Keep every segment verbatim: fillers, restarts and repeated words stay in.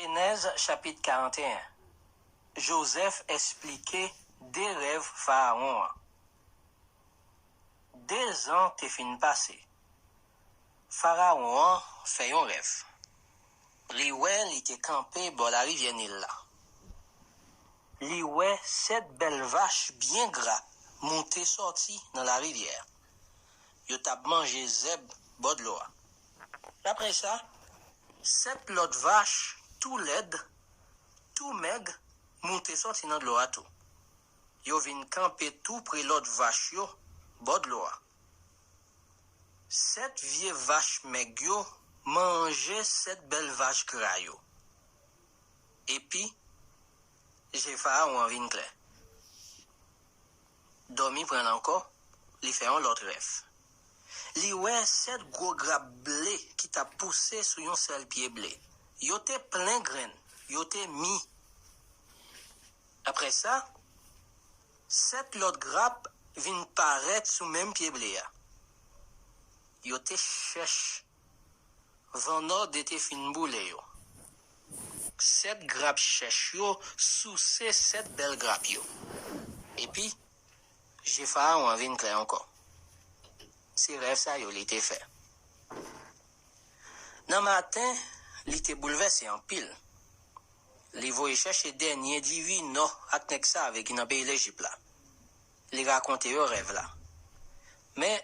Jenèz chapit karannteyen. Jozèf esplike de rèv Farawon an. De zan te fin pase. Farawon an fè yon rèv. Li wè li te kanpe bò larivyè Nil la. Li wè sèt bèl vach byen gra moute sòti nan larivyè a. Yo t ap manje zèb bò dlo a. Apre sa, sèt lòt vach tou lèd, tou mèg, moute sòti nan dlo a tou. Yo vin kanpe tou pre lòt vach yo bò dlo a. Sèt vye vach mèg yo manje sèt bèl vach gra yo. Epi, je Farawon an vin klè. Dòmi pran l ankò, li fè yon lòt rèv. Li wè sèt gwo grap ble ki t ap pouse sou yon sèl pye ble. Yo te plen grenn, yo te mi. Apre sa, sèt lòt grap vin parèt sou menm pye ble a. Yo te chèch. Van nòde te fin boule yo. Sèt grap chèch yo souse sèt bèl grap yo. Epi, je Farawon an vin klè ankò. Se rèv sa yo li te fè. Nan maten, li te boulvèse anpil. Li voye chèche dènye divinò ak nèg save ki nan peyi Lejip la. Li rakonte yo rèv la. Men,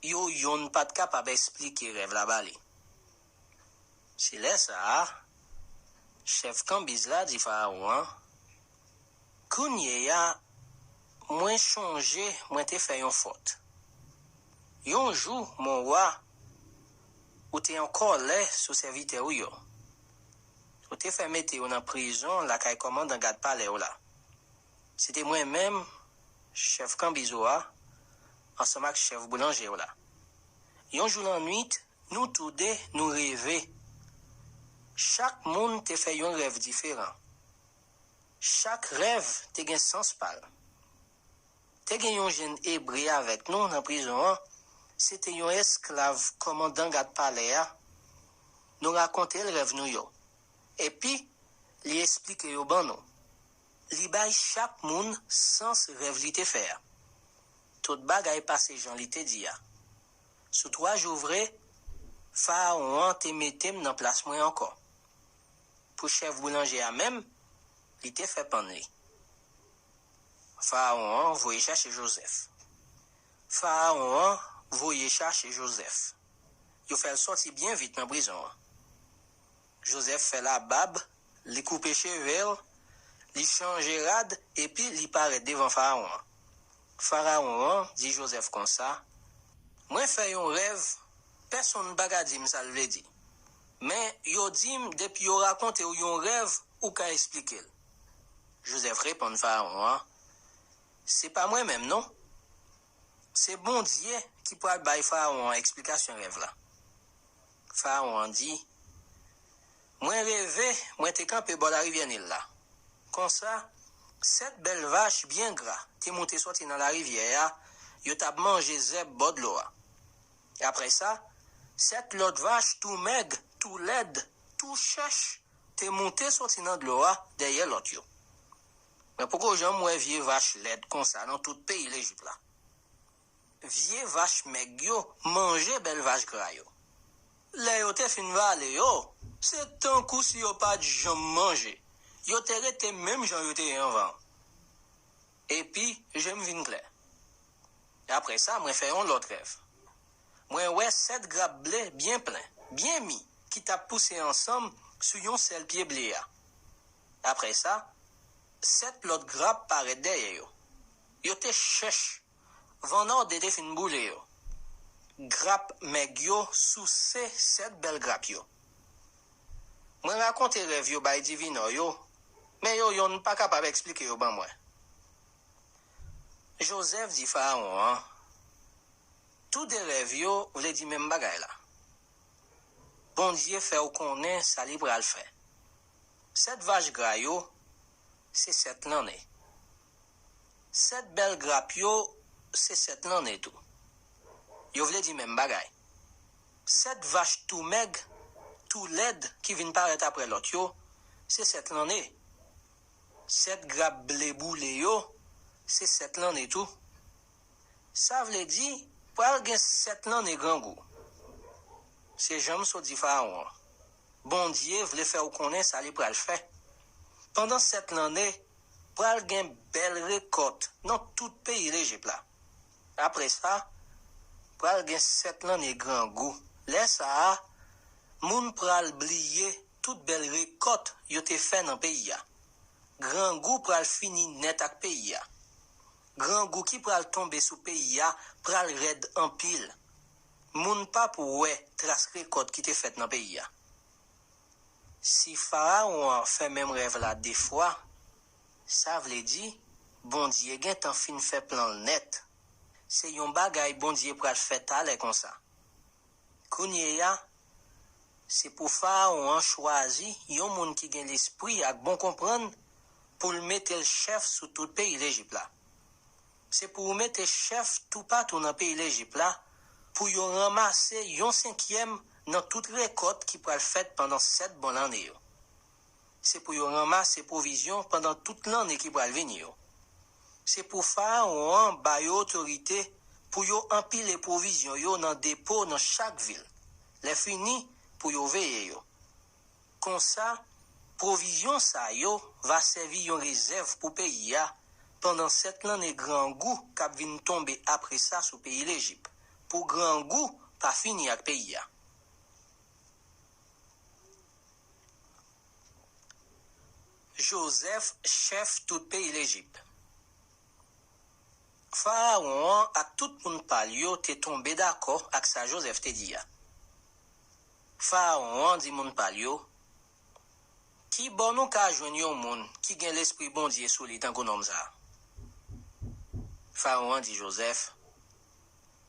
yo yonn pa t kapab esplike rèv la ba li. Se lè sa a, chèf kanbiz la di Farawon an, kounye a, mwen chonje mwen te fè yon fòt. Yon jou, mon wa, ou te an kòlè sou sèvitè ou yo. Ou te fè mete yo nan prizon lakay kòmandan gad palè w la. Se te mwen menm, chèf kanbiz ou a, ansanm ak chèf boulanje w la. Yon jou lannwit, nou toude, nou reve. Chak moun te fè yon rèv diferan. Chak rèv te gen sans pa l. Te gen yon jenn Ebre avèk nou nan prizon an, se te yon esklav kòmandan gad palè a. Nou rakonte l rèv nou yo. Epi, li esplike yo ban nou. Li bay chak moun sans rèv li te fè a. Tout bagay pase jan li te di a. Sou twa jou vre, Farawon an te mete m nan plas mwen ankò. Pou chèf boulanje a menm, li te fè pann li. Farawon an voye chache Jozèf. Farawon an voye chache Jozèf. Yo fè l sòti byen vit nan prizon an. Jozèf fè labab, li koupe cheve l, li chanje rad, epi li parèt devan Farawon an. Farawon an di Jozèf konsa, mwen fè yon rèv, pèsonn pa ka di m sa l vle di. Men, yo di m depi yo rakonte w yon rèv, ou ka esplike l. Jozèf reponn Farawon an, se pa mwen menm non. Se Bondye ki pral bay Farawon an eksplikasyon rèv la. Farawon an di, mwen reve, mwen te kanpe bò larivyè Nil la. Konsa, sèt bèl vach byen gra te moute sòti nan larivyè a, yo t ap manje zèb bò dlo a. Apre sa, sèt lòt vach tou mèg, tou lèd, tou chèch te moute sòti nan dlo a dèyè lòt yo. Mwen poko janm wè vye vach lèd konsa nan tout peyi Lejip la. Vye vach mèg yo manje bèl vach gra yo. Lè yo te fin vale yo, se tankou si yo pa t janm manje. Yo te rete menm jan yo te ye anvan. Epi, je m vin klè. Apre sa, mwen fè yon lòt rèv. Mwen wè sèt grap ble byen plen, byen mi, ki t ap pouse ansanm sou yon sèl pye ble a. Apre sa, sèt lòt grap parèt dèyè yo. Yo te chèch. Van nòde te fin boule yo. Grap mèg yo souse sèt bèl grap yo. Mwen rakonte rèv yo bay divinò yo, men yo yonn pa kapab eksplike yo ban mwen. Jozèf di Farawon an, tou de rèv yo vle di menm bagay la. Bondye fè w konnen sa li pral fè. Sèt vach gra yo, se sèt lanne. Sèt bèl grap yo, se sèt lanne tou. Yo vle di menm bagay. Sèt vach tou mèg, tou lèd ki vin parèt apre lòt yo, se sèt lanne. Sèt grap ble boule yo, se sèt lanne tou. Sa vle di, pral gen sèt lanne grangou. Se jan m sot di Farawon an. Bondye vle fè w konnen sa li pral fè. Pandan sèt lanne, pral gen bèl rekòt nan tout peyi Lejip la. Apre sa, pral gen sèt lanne grangou. Lè sa a, moun pral bliye tout bèl rekòt yo te fè nan peyi a. Grangou pral fini nèt ak peyi a. Grangou ki pral tonbe sou peyi a pral rèd anpil. Moun p ap wè tras rekòt ki te fèt nan peyi a. Si Farawon an fè menm rèv la de fwa, sa vle di Bondye gentan fin fè plan l nèt. Se yon bagay Bondye pral fè talè konsa. Kounye a, se pou Farawon an chwazi yon moun ki gen lespri ak bon konprann pou l mete l chèf sou tout peyi Lejip la. Se pou w mete chèf toupatou nan peyi Lejip la pou yo ranmase yon senkyèm nan tout rekòt ki pral fèt pandan sèt bon lanne yo. Se pou yo ranmase pwovizyon pandan tout lanne ki pral vini yo. Se pou Farawon an ba yo otorite pou yo anpile pwovizyon yo nan depo nan chak vil. Lè fini, pou yo veye yo. Konsa, pwovizyon sa yo va sèvi yon rezèv pou peyi a pandan sèt lanne grangou k ap vin tonbe apre sa sou peyi Lejip, pou grangou pa fini ak peyi a. Jozèf, chèf tout peyi Lejip. Farawon an ak tout moun pa l yo te tonbe dakò ak sa Jozèf te di a. Farawon an di moun pa l yo, "Ki bò nou ka jwenn yon moun ki gen lespri Bondye sou li tankou nonm sa a?" Farawon an di Jozèf,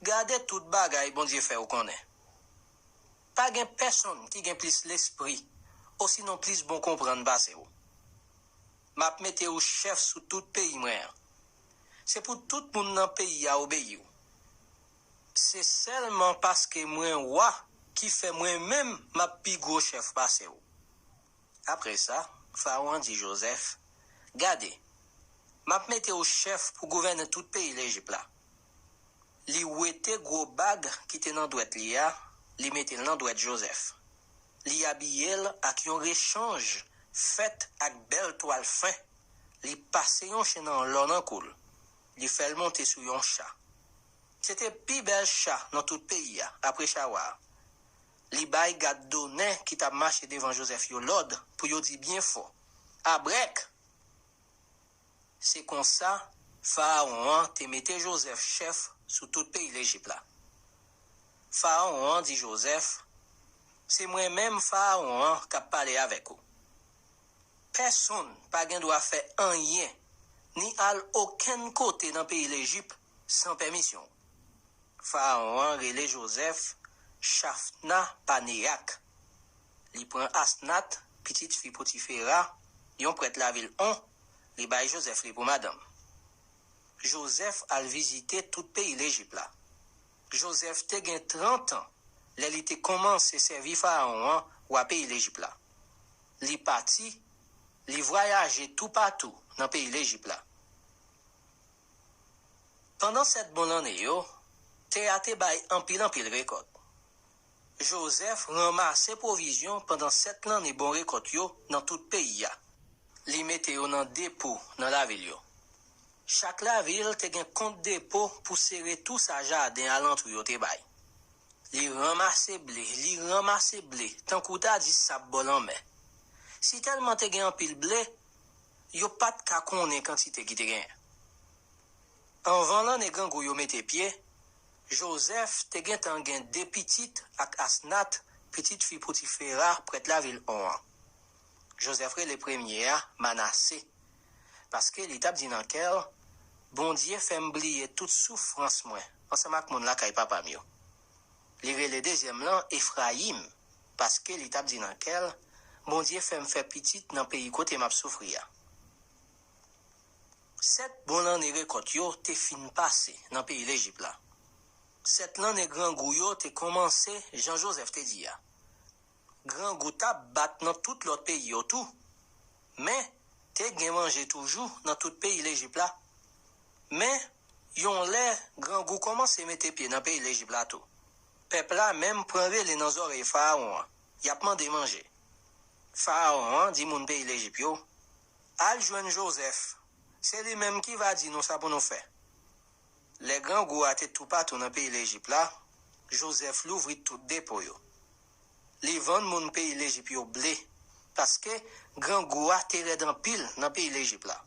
"Gade tout bagay Bondye fè w konnen. Pa gen pèsonn ki gen plis lespri osinon plis bon konprann pase w. M ap mete w chèf sou tout peyi mwen an. Se pou tout moun nan peyi a obeyi w. Se sèlman paske mwen wa ki fè mwen menm m ap pi gwo chèf pase w." Apre sa, Farawon an di Jozèf, "Gade, m ap mete w chèf pou gouvène tout peyi Lejip la." Li wete gwo bag ki te nan dwèt li a, li mete l nan dwèt Jozèf. Li abiye l ak yon rechanj fèt ak bèl twal fen. Li pase yon chenn an lò nan kou l. Li fè l monte sou yon cha. Se te pi bèl cha nan tout peyi a, apre cha wa a. Li bay gad donè ki t ap mache devan Jozèf yo lòd pou yo di byen fò, "Abrèk!" Se konsa, Farawon an te mete Jozèf chèf sou tout peyi Lejip la. Farawon an di Jozèf, "Se mwen menm Farawon an k ap pale avèk ou. Pèsonn pa gen dwa fè anyen, ni al okenn kote nan peyi Lejip san pèmisyon w." Farawon an rele Jozèf Chafnapaneyak. Li pran Asnat, pitit fi Potifera, yon prèt lavil On, li bay Jozèf li pou madanm. Jozèf al vizite tout peyi Lejip la. Jozèf te gen trant an lè li te kòmanse sèvi Farawon an, wa peyi Lejip la. Li pati, li vwayaje toupatou nan peyi Lejip la. Pandan sèt bon lanne yo, tè a te bay anpil anpil rekòt. Jozèf ranmase pwovizyon pandan sèt lanne bon rekòt yo nan tout peyi a. Li mete yo nan depo nan lavil yo. Chak lavil te gen kont depo pou sere tou sa jaden alantou yo te bay. Li ranmase ble, li ranmase ble, tankou w ta di sab bò lanmè. Sitèlman te gen anpil ble, yo pa t ka konnen kantite ki te genyen. Anvan lanne grangou yo mete pye, Jozèf te gentan gen de pitit ak Asnat, pitit fi Potifera, prèt lavil On an. Jozèf rele premye a Manase, paske li t ap di nan kè l, "Bondye fè m bliye tout soufrans mwen ansanm ak moun lakay papa m yo." Li rele dezyèm lan Efrayim, paske li t ap di nan kè l, "Bondye fè m fè pitit nan peyi kote m ap soufri a." Sèt bon lanne rekòt yo te fin pase nan peyi Lejip la. Sèt lanne grangou yo te kòmanse jan Jozèf te di a. Grangou t ap bat nan tout lòt peyi yo tou. Men, te gen manje toujou nan tout peyi Lejip la. Men, yon lè, grangou kòmanse mete pye nan peyi Lejip la tou. Pèp la menm pran rele nan zòrèy Farawon an. Y ap mande manje. Farawon an di moun peyi Lejip yo, "Al jwenn Jozèf. Se li menm ki va di nou sa pou nou fè." Lè grangou a te toupatou nan peyi Lejip la, Jozèf louvri tout depo yo. Li vann moun peyi Lejip yo ble, paske grangou a te rèd anpil nan peyi Lejip la.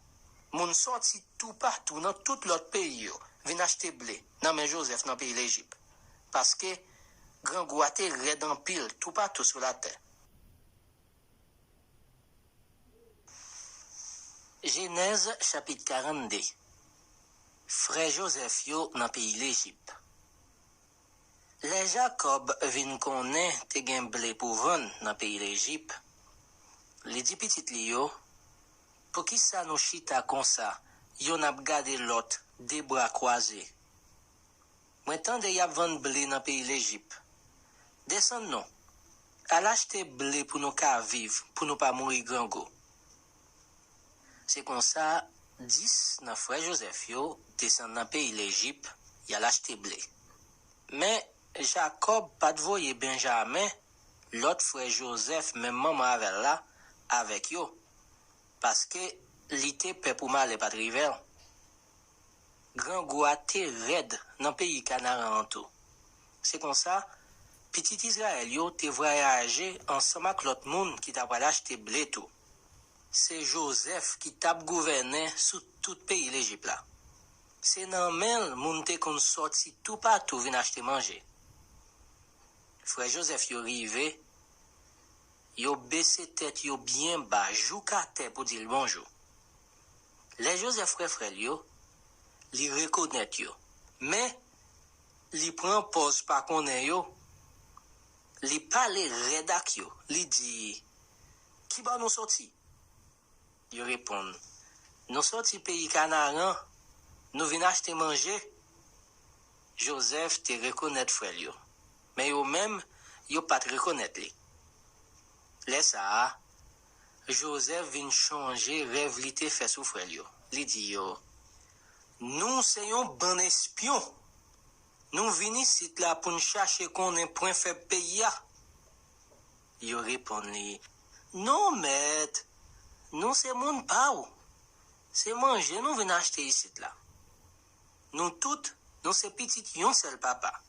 Moun sòti toupatou nan tout lòt peyi yo vin achte ble nan men Jozèf nan peyi Lejip, paske grangou a te rèd anpil toupatou sou latè. Jenèz chapit karannde. Frè Jozèf yo nan peyi Lejip. Lè Jakòb vin konnen te gen ble pou vann nan peyi Lejip, li di pitit li yo, "Poukisa nou chita konsa, yonn ap gade lòt, de bra kwaze? Mwen tande y ap vann ble nan peyi Lejip. Desann non, al achte ble pou nou ka viv, pou nou pa mouri grangou." Se konsa, dis nan frè Jozèf yo desann nan peyi Lejip, y al achte ble. Men, Jakòb pa t voye Benjamen, lòt frè Jozèf, menm manman avè l la, avèk yo, paske li te pè pou malè pa t rive l. Grangou a te rèd nan peyi Kanaran an tou. Se konsa, pitit Izrayèl yo te vwayaje ansanm ak lòt moun ki t apral achte ble tou. Se Jozèf ki t ap gouvènen sou tout peyi Lejip la. Se nan men l moun te konn sòti toupatou vin achte manje. Frè Jozèf yo rive, yo bese tèt yo byen ba jouk atè pou di l bonjou. Lè Jozèf wè frè l yo, li rekonèt yo. Men, li pran pòz pa konnen yo. Li pale rèd ak yo. Li di, "Ki bò nou sòti?" Yo reponn, "Nou sòti peyi Kanaran, nou vin achte manje." Jozèf te rekonèt frè l yo, men yo menm, yo pa t rekonèt li. Lè sa a, Jozèf vin chonje rèv li te fè sou frè l yo. Li di yo, "Nou se yon bann espyon. Nou vin isit la pou n chache konnen pwen fèb peyi a." Yo reponn li, "Non, mèt, nou se moun pa w. Se manje nou vin achte isit la. Nou tout, nou se pitit yon sèl papa.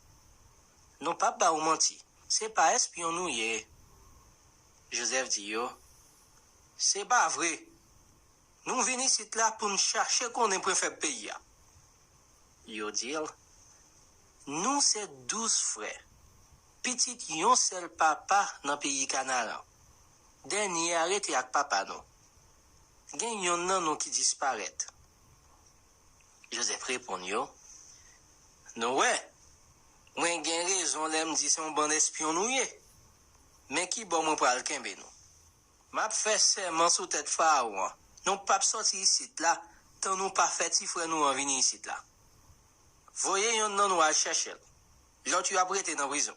Nou p ap ba w manti, se pa espyon nou ye." Jozèf di yo, "Se pa vre. Nou vin isit la pou n chache konnen pwen fèb peyi a." Yo di l, "Nou se douz frè, pitit yon sèl papa nan peyi Kanaran. Dènye a rete ak papa nou. Gen yonn nan nou ki disparèt." Jozèf reponn yo, "Nou wè, mwen gen rezon lè m di se yon bann espyon nou ye. Men ki bò mwen pral kenbe nou? M ap fè sèman sou tèt Farawon an, nou p ap sòti isit la tan nou pa fè ti frè nou an vini isit la. Voye yonn nan nou al chèche l. Lòt yo ap rete nan prizon.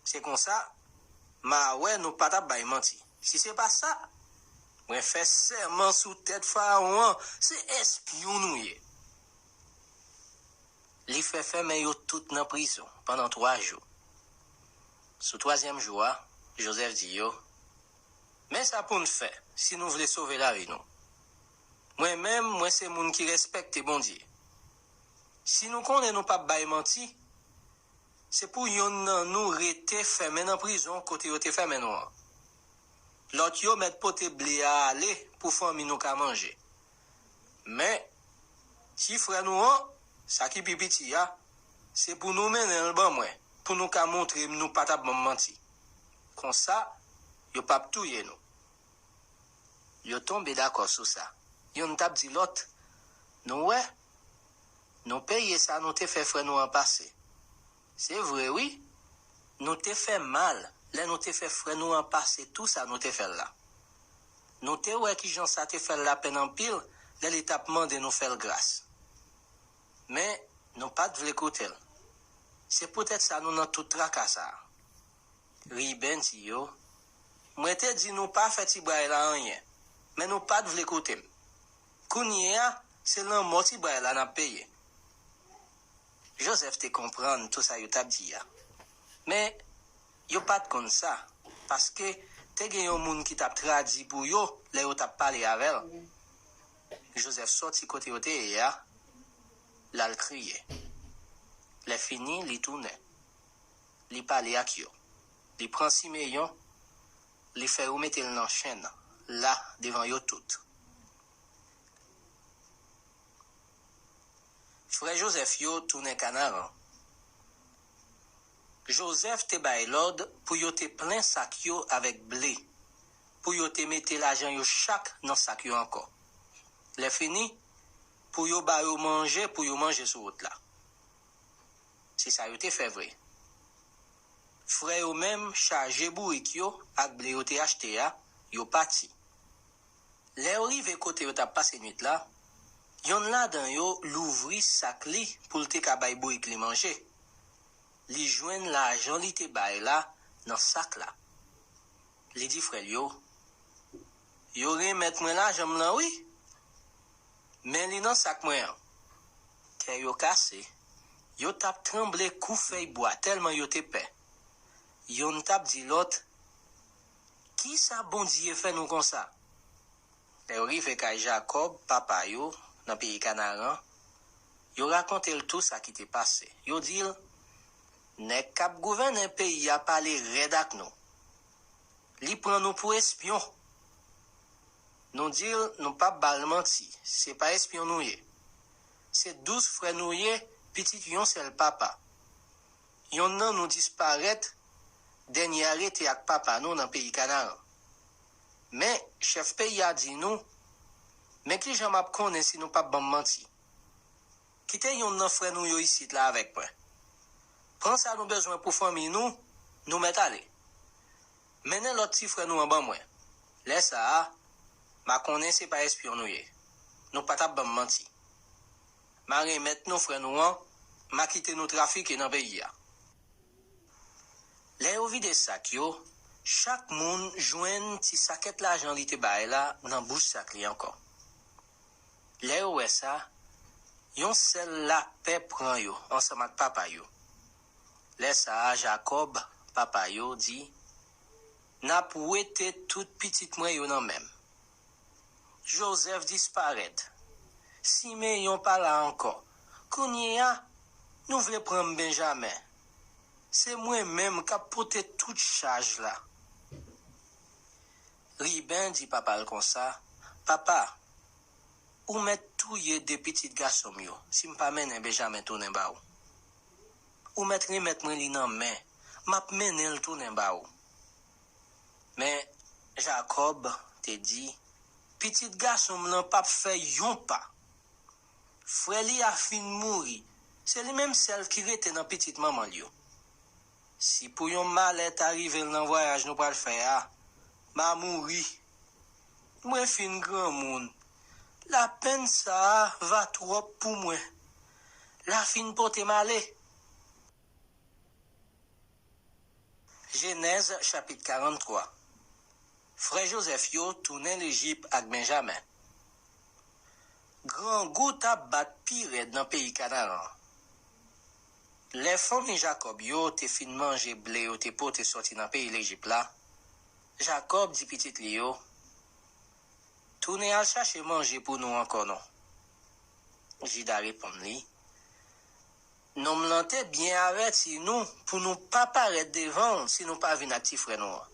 Se konsa, m a wè nou pa t ap bay manti. Si se pa sa, mwen fè sèman sou tèt Farawon an, se espyon nou ye." Li fè fèmen yo tout nan prizon pandan twa jou. Sou twazyèm jou a, Jozèf di yo, "Men sa pou n fè si nou vle sove lavi nou. Mwen menm, mwen se moun ki respekte Bondye. Si nou konnen nou p ap bay manti, se pou yonn nan nou rete fèmen nan prizon kote yo te fèmen nou an. Lòt yo mèt pote ble a ale pou fanmi nou ka manje. Men, ti frè nou an, sa ki pi piti a, se pou nou mennen l ban mwen, pou nou ka montre m nou pa t ap ban m manti. Konsa, yo p ap touye nou." Yo tonbe dakò sou sa. Yonn t ap di lòt, "Nou wè, nou peye sa nou te fè frè nou an pase. Se vre, wi, nou te fè mal lè nou te fè frè nou an pase tou sa nou te fè l la. Nou te wè kijan sa te fè l lapenn anpil lè li t ap mande nou fè l gras. Men, nou pa t vle koute l. Se poutèt sa nou nan tout traka sa a." Riben di yo, "Mwen te di nou pa fè ti bway la anyen. men nou pa t vle koute m. Kounye a, se lanmò ti bway la n ap peye. Jozèf te konprann tou sa yo t ap di a. Men, yo pa t konn sa, paske te gen yon moun ki t ap tradui pou yo lè yo t ap pale avè l. Jozèf sòti kote yo te ye a, l al kriye. Lè fini, li tounen. Li pale ak yo. Li pran Simeyon, li fè yo mete l nan chenn, la, devan yo tout. Frè Jozèf yo tounen Kanaran. Jozèf te bay lòd pou yo te plen sak yo avèk ble, pou yo te mete lajan yo chak nan sak yo ankò. Lè fini, pou yo ba yo manje, pou yo manje sou wout la. Se sa yo te fè vre. Frè yo menm chaje bourik yo ak ble yo te achte a, yo pati. Lè yo rive kote yo t ap pase nwit la, yonn ladan yo louvri sak li pou l te ka bay bourik li manje. Li jwenn lajan li te bay la nan sak la. Li di frè l yo, "Yo remèt mwen lajan m lan wi, men li nan sak mwen an." Kè yo kase, yo t ap tranble kou fèy bwa tèlman yo te pè. Yonn t ap di lòt, "Kisa Bondye fè nou konsa?" Lè yo rive kay Jakòb, papa yo, nan peyi Kanaran, yo rakonte l tou sa ki te pase. Yo di l, "Nèg k ap gouvènen peyi a pale rèd ak nou. Li pran nou pou espyon." Nou di l nou p ap ba l manti, se pa espyon nou ye. Se douz frè nou ye, pitit yon sèl papa. Yonn nan nou disparèt, dènye a rete ak papa nou nan peyi Kanaran. Men, chèf peyi a di nou, "Men kijan m ap konnen si nou p ap ban m manti? Kite yonn nan frè nou yo isit la avèk mwen. Pran sa nou bezwen pou fanmi nou, nou mèt ale. Mennen lòt ti frè nou an ban mwen. Lè sa a, m a konnen se pa espyon nou ye. Nou pa t ap ban m manti. M a remèt nou frè nou an, m a kite nou trafike nan peyi a." Lè yo vide sak yo, chak moun jwenn ti sakèt lajan li te bay la nan bouch sak li ankò. Lè yo wè sa, yon sèl lapè pran yo ansanm ak papa yo. Lè sa a, Jakòb, papa yo, di, "N ap wete tout pitit mwen yo nan men m." Jozèf disparèt. Simeyon pa la ankò. "Kounye a, nou vle pran m Benjamen. Se mwen menm k ap pote tout chaj la." Riben di papa l konsa, "Papa, ou mèt touye de pitit gason m yo si m pa mennen Benjamen tounen ba ou. Ou mèt remèt mwen li nan men, m ap mennen l tounen ba ou." Men, Jakòb te di, "Pitit gason m lan p ap fè yon pa. Frè li a fin mouri, se li menm sèl ki rete nan pitit manman l yo. Si pou yon malè ta rive l nan vwayaj nou pral fè a, m a mouri. Mwen fin granmoun. Lapenn sa a va twòp pou mwen. L a fin pote m ale." Jenèz chapit karanntwa. Frè Jozèf yo tounen Lejip ak Benjamen. Grangou t ap bat pi rèd nan peyi Kanaran. Lè fanmi Jakòb yo te fin manje ble yo te pote sòti nan peyi Lejip la, Jakòb di pitit li yo, "Tounen al chache manje pou nou ankò non." Jida reponn li, "Nonm lan te byen avèti nou pou nou pa parèt devan l si nou pa vin ak ti frè nou an.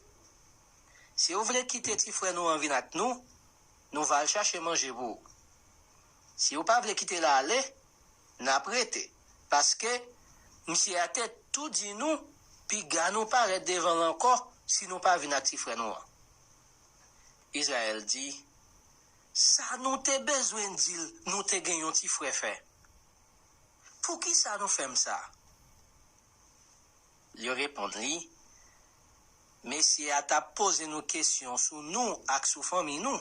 Si w vle kite ti frè nou an vin ak nou, nou va al chache manje pou ou. Si w pa vle kite l ale, n ap rete, paske misye a te tou di nou piga nou parèt devan l ankò si nou pa vin ak ti frè nou an." Izrayèl di, "Sa nou te bezwen di l nou te gen yon ti frè fè? Poukisa nou fè m sa?" Yo reponn li, "Mesye a t ap poze nou kesyon sou nou ak sou fanmi nou.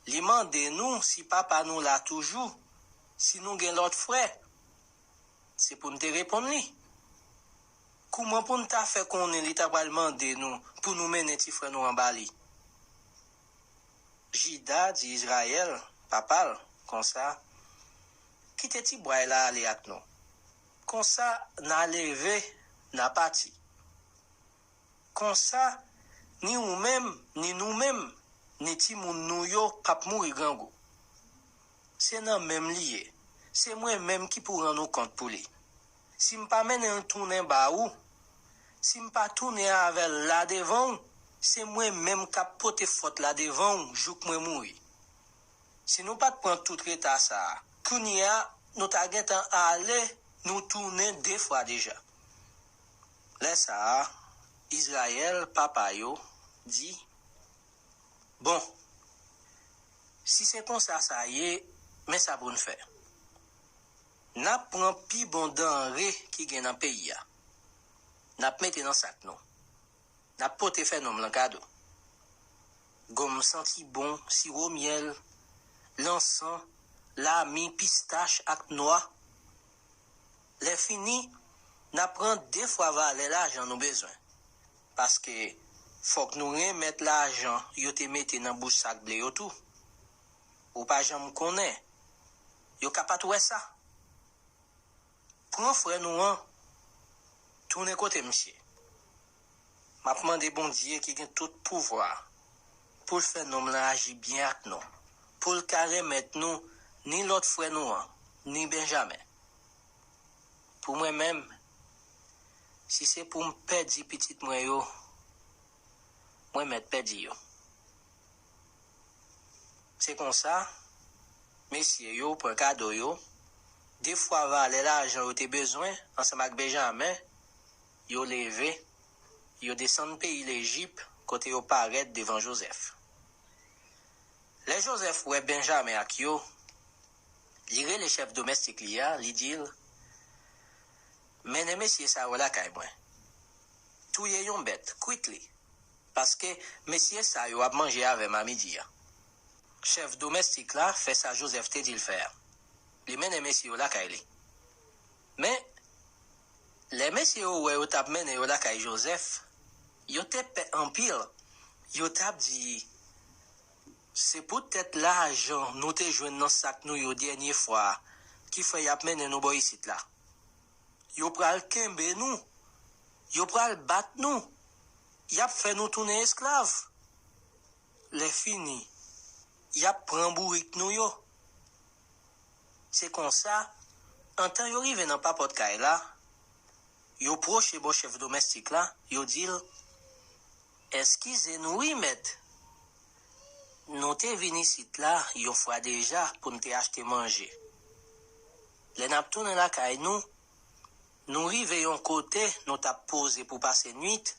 Li mande nou si papa nou la toujou, si nou gen lòt frè. Se pou n te reponn li. Kouman pou n ta fè konnen li ta pral mande nou pou nou mennen ti frè nou an ba li?" Jida di Izrayèl, papa l, konsa, kite ti bway la ale ak nou. Konsa, n a leve, n a pati. Konsa, ni ou menm, ni nou menm, ni timoun nou yo p ap mouri grangou. Se nan men m li ye. Se mwen menm ki pou rann ou kont pou li. Si m pa mennen l tounen ba ou, si m pa tounen avè l la devan w, se mwen menm k ap pote fòt la devan w jouk mwen mouri. Si nou pa t pran tout reta sa a, kounye a, nou ta gentan ale, nou tounen de fwa deja. Lè sa a, Izrayèl, papa yo, di, Bon, si se konsa sa ye, men sa pou n fè. N ap pran pi bon danre ki gen nan peyi a. N ap mete nan sak nou. N ap pote fè nonm lan kado. Gonm santi bon, siwo myèl, lansan, lami, pistach ak nwa. Lè fini, n ap pran de fwa valè lajan nou bezwen. Paske, fòk nou renmèt lajan yo te mete nan bouch sak ble yo tou. Ou pa janm konnen. Yo ka pa t wè sa. Pran frè nou an, tounen kote misye. M ap mande Bondye ki gen tout pouvwa pou l fè nonm lan aji byen ak nou, pou l ka renmèt nou ni lòt frè nou an, ni Benjamen. Pou mwen menm, si se pou m pèdi pitit mwen yo, mwen mèt pèdi yo. Se konsa, mesye yo pran kado yo, de fwa valè lajan yo te bezwen ansanm ak Benjamen, yo leve, yo desann peyi Lejip kote yo parèt devan Jozèf. Lè Jozèf wè Benjamen ak yo, li rele chèf domèstik li a, li di l, Mennen mesye sa yo lakay mwen. Touye yon bèt, kwit li, paske mesye sa yo ap manje avè m a midi a. Chèf domèstik la fè sa Jozèf te di l fè a. Li mennen mesye yo lakay li. Men, lè mesye yo wè yo t ap mennen yo lakay Jozèf, yo te pè anpil. Yo t ap di, Se poutèt lajan nou te jwenn nan sak nou yo dènye fwa a ki fè y ap mennen nou bò isit la. Yo pral kenbe nou. Yo pral bat nou. Y ap fè nou tounen esklav. Lè fini, y ap pran bourik nou yo. Se konsa, antan yo rive nan papòt kay la, yo pwoche bò chèf domèstik la, yo di l, Eskize nou wi, mèt. Nou te vin isit la yon fwa deja pou n te achte manje. Lè n ap tounen lakay nou, nou rive yon kote nou t ap poze pou pase nuit.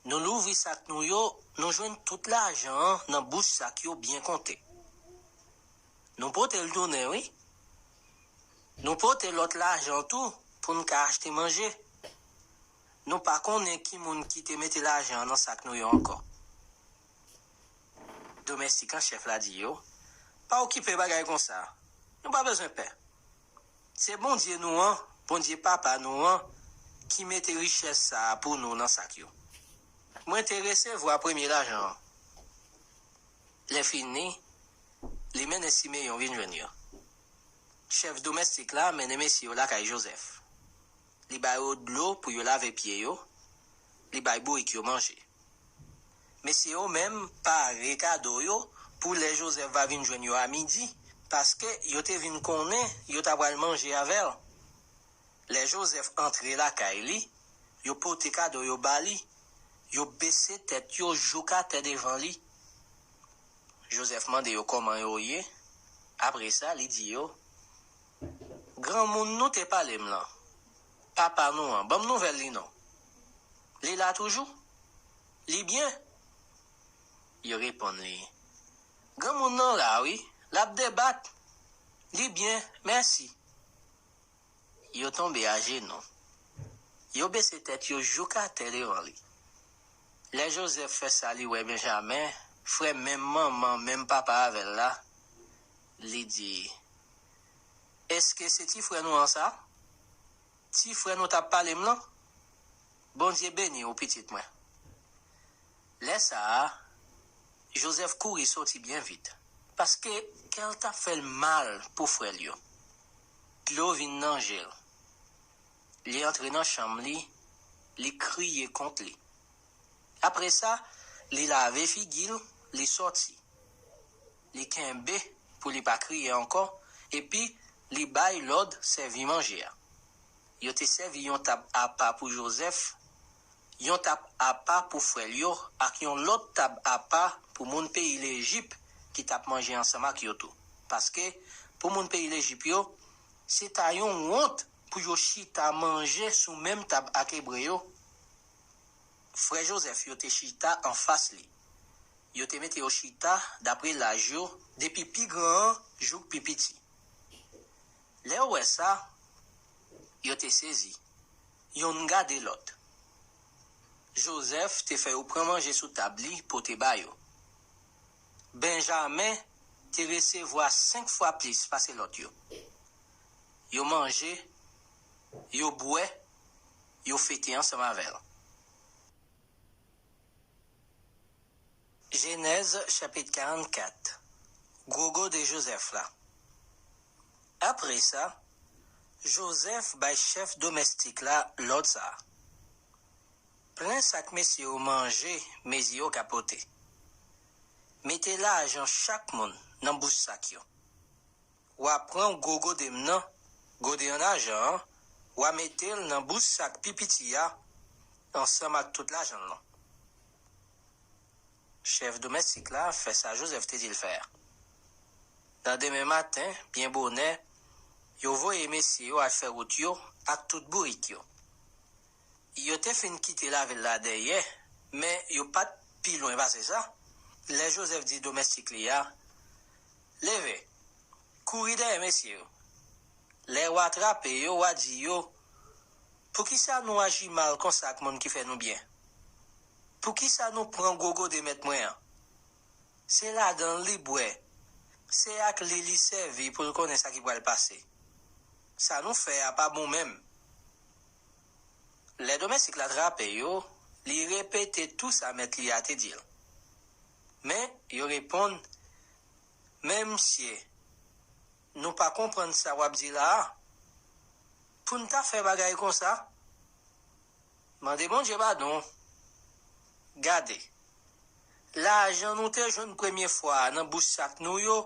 Nou louvri sak nou yo, nou jwenn tout lajan an nan bouch sak yo byen konte. Nou pote l tounen, wi. Nou pote lòt lajan tou pou n ka achte manje. Nou pa konnen ki moun ki te mete lajan an nan sak nou yo ankò. Domèstik an chèf la di yo, Pa okipe bagay konsa. Nou pa bezwen pè. Se Bondye nou an, Bondye papa nou an, ki mete richès sa a pou nou nan sak yo. Mwen te resevwa premye lajan an. Lè fini, li mennen Simeyon vin jwenn yo. Chèf domèstik la mennen mesye yo lakay Jozèf. Li ba yo dlo pou yo lave pye yo. Li bay bourik yo manje. Mesye yo menm pare kado yo pou lè Jozèf va vin jwenn yo a midi, paske yo te vin konnen yo ta pral manje avè l. Lè Jozèf antre lakay li, yo pote kado yo ba li, yo bese tèt yo jouk atè devan li. Jozèf mande yo kòman yo ye. Apre sa, li di yo, Granmoun nou te pale m lan, papa nou an, ban m nouvèl li non. Li la toujou? Li byen? Yo reponn li, Granmoun nan la wi, l ap debat. Li byen, mèsi. Yo tonbe ajenou. Yo bese tèt yo jouk atè devan li. Lè Jozèf fè sa li wè Benjamen, frè menm manman, menm papa avè l la, li di, Èske se ti frè nou an sa? Ti frè nou t ap pale m lan? Bondye beni w, pitit mwen. Lè sa a, Jozèf kouri soti byen vit, paske kè l t ap fè l mal pou frè l yo. Dlo vin nan je l. Li antre nan chanm li, li kriye kont li. Apre sa, li lave figi l, li sòti. Li kenbe pou li pa kriye ankò, epi li bay lòd sèvi manje a. Yo te sèvi yon tab apa pou Jozèf, yon tab apa pou frè l yo, ak yon lòt tab apa pou moun peyi Lejip ki t ap manje ansanm ak yo tou. Paske, pou moun peyi Lejip yo, se ta yon wont pou yo chita manje sou menm tab ak Ebre yo. Frè Jozèf yo te chita anfas li. Yo te mete yo chita dapre laj yo, depi pi gran an jouk pi piti. Lè yo wè sa, yo te sezi, yonn gade lòt. Jozèf te fè yo pran manje sou tab li pote ba yo. Benjamen te resevwa senk fwa plis pase lòt yo. Yo manje, yo bwè, yo fete ansanm avè l. Jenèz chapit karannkat. Gwo gode Jozèf la. Apre sa, Jozèf bay chèf domèstik la lòd sa a: Plen sak mesye yo manje mezi yo ka pote. Mete lajan chak moun nan bouch sak yo. W a pran gwo gode m nan, gode an ajan an, w a mete l nan bouch sak pi piti a, ansanm ak tout lajan l lan. Chèf domèstik la fè sa Jozèf te di l fè a. Nan demen maten, byen bonè, yo voye mesye yo al fè wout yo ak tout bourik yo. Yo te fin kite lavil la dèyè, men yo pa t pi lwen pase sa. Lè Jozèf di domèstik li a: Leve, kouri dèyè mesye yo. Lè w a trape yo, w a di yo: Poukisa nou aji mal konsa ak moun ki fè nou byen? Poukisa nou pran gwo gode mèt mwen an? Se ladan l li bwè, se ak li li sèvi pou l konnen sa ki pral pase. Sa nou fè a pa bon menm. Lè domèstik la trape yo, li repete tou sa mèt li a te di l. Men, yo reponn: Men msye, nou pa konprann sa w ap di la a. Pou n ta fè bagay konsa? Mande Bondye padon. Gade, lajan nou te jwenn premye fwa a nan bouch sak nou yo,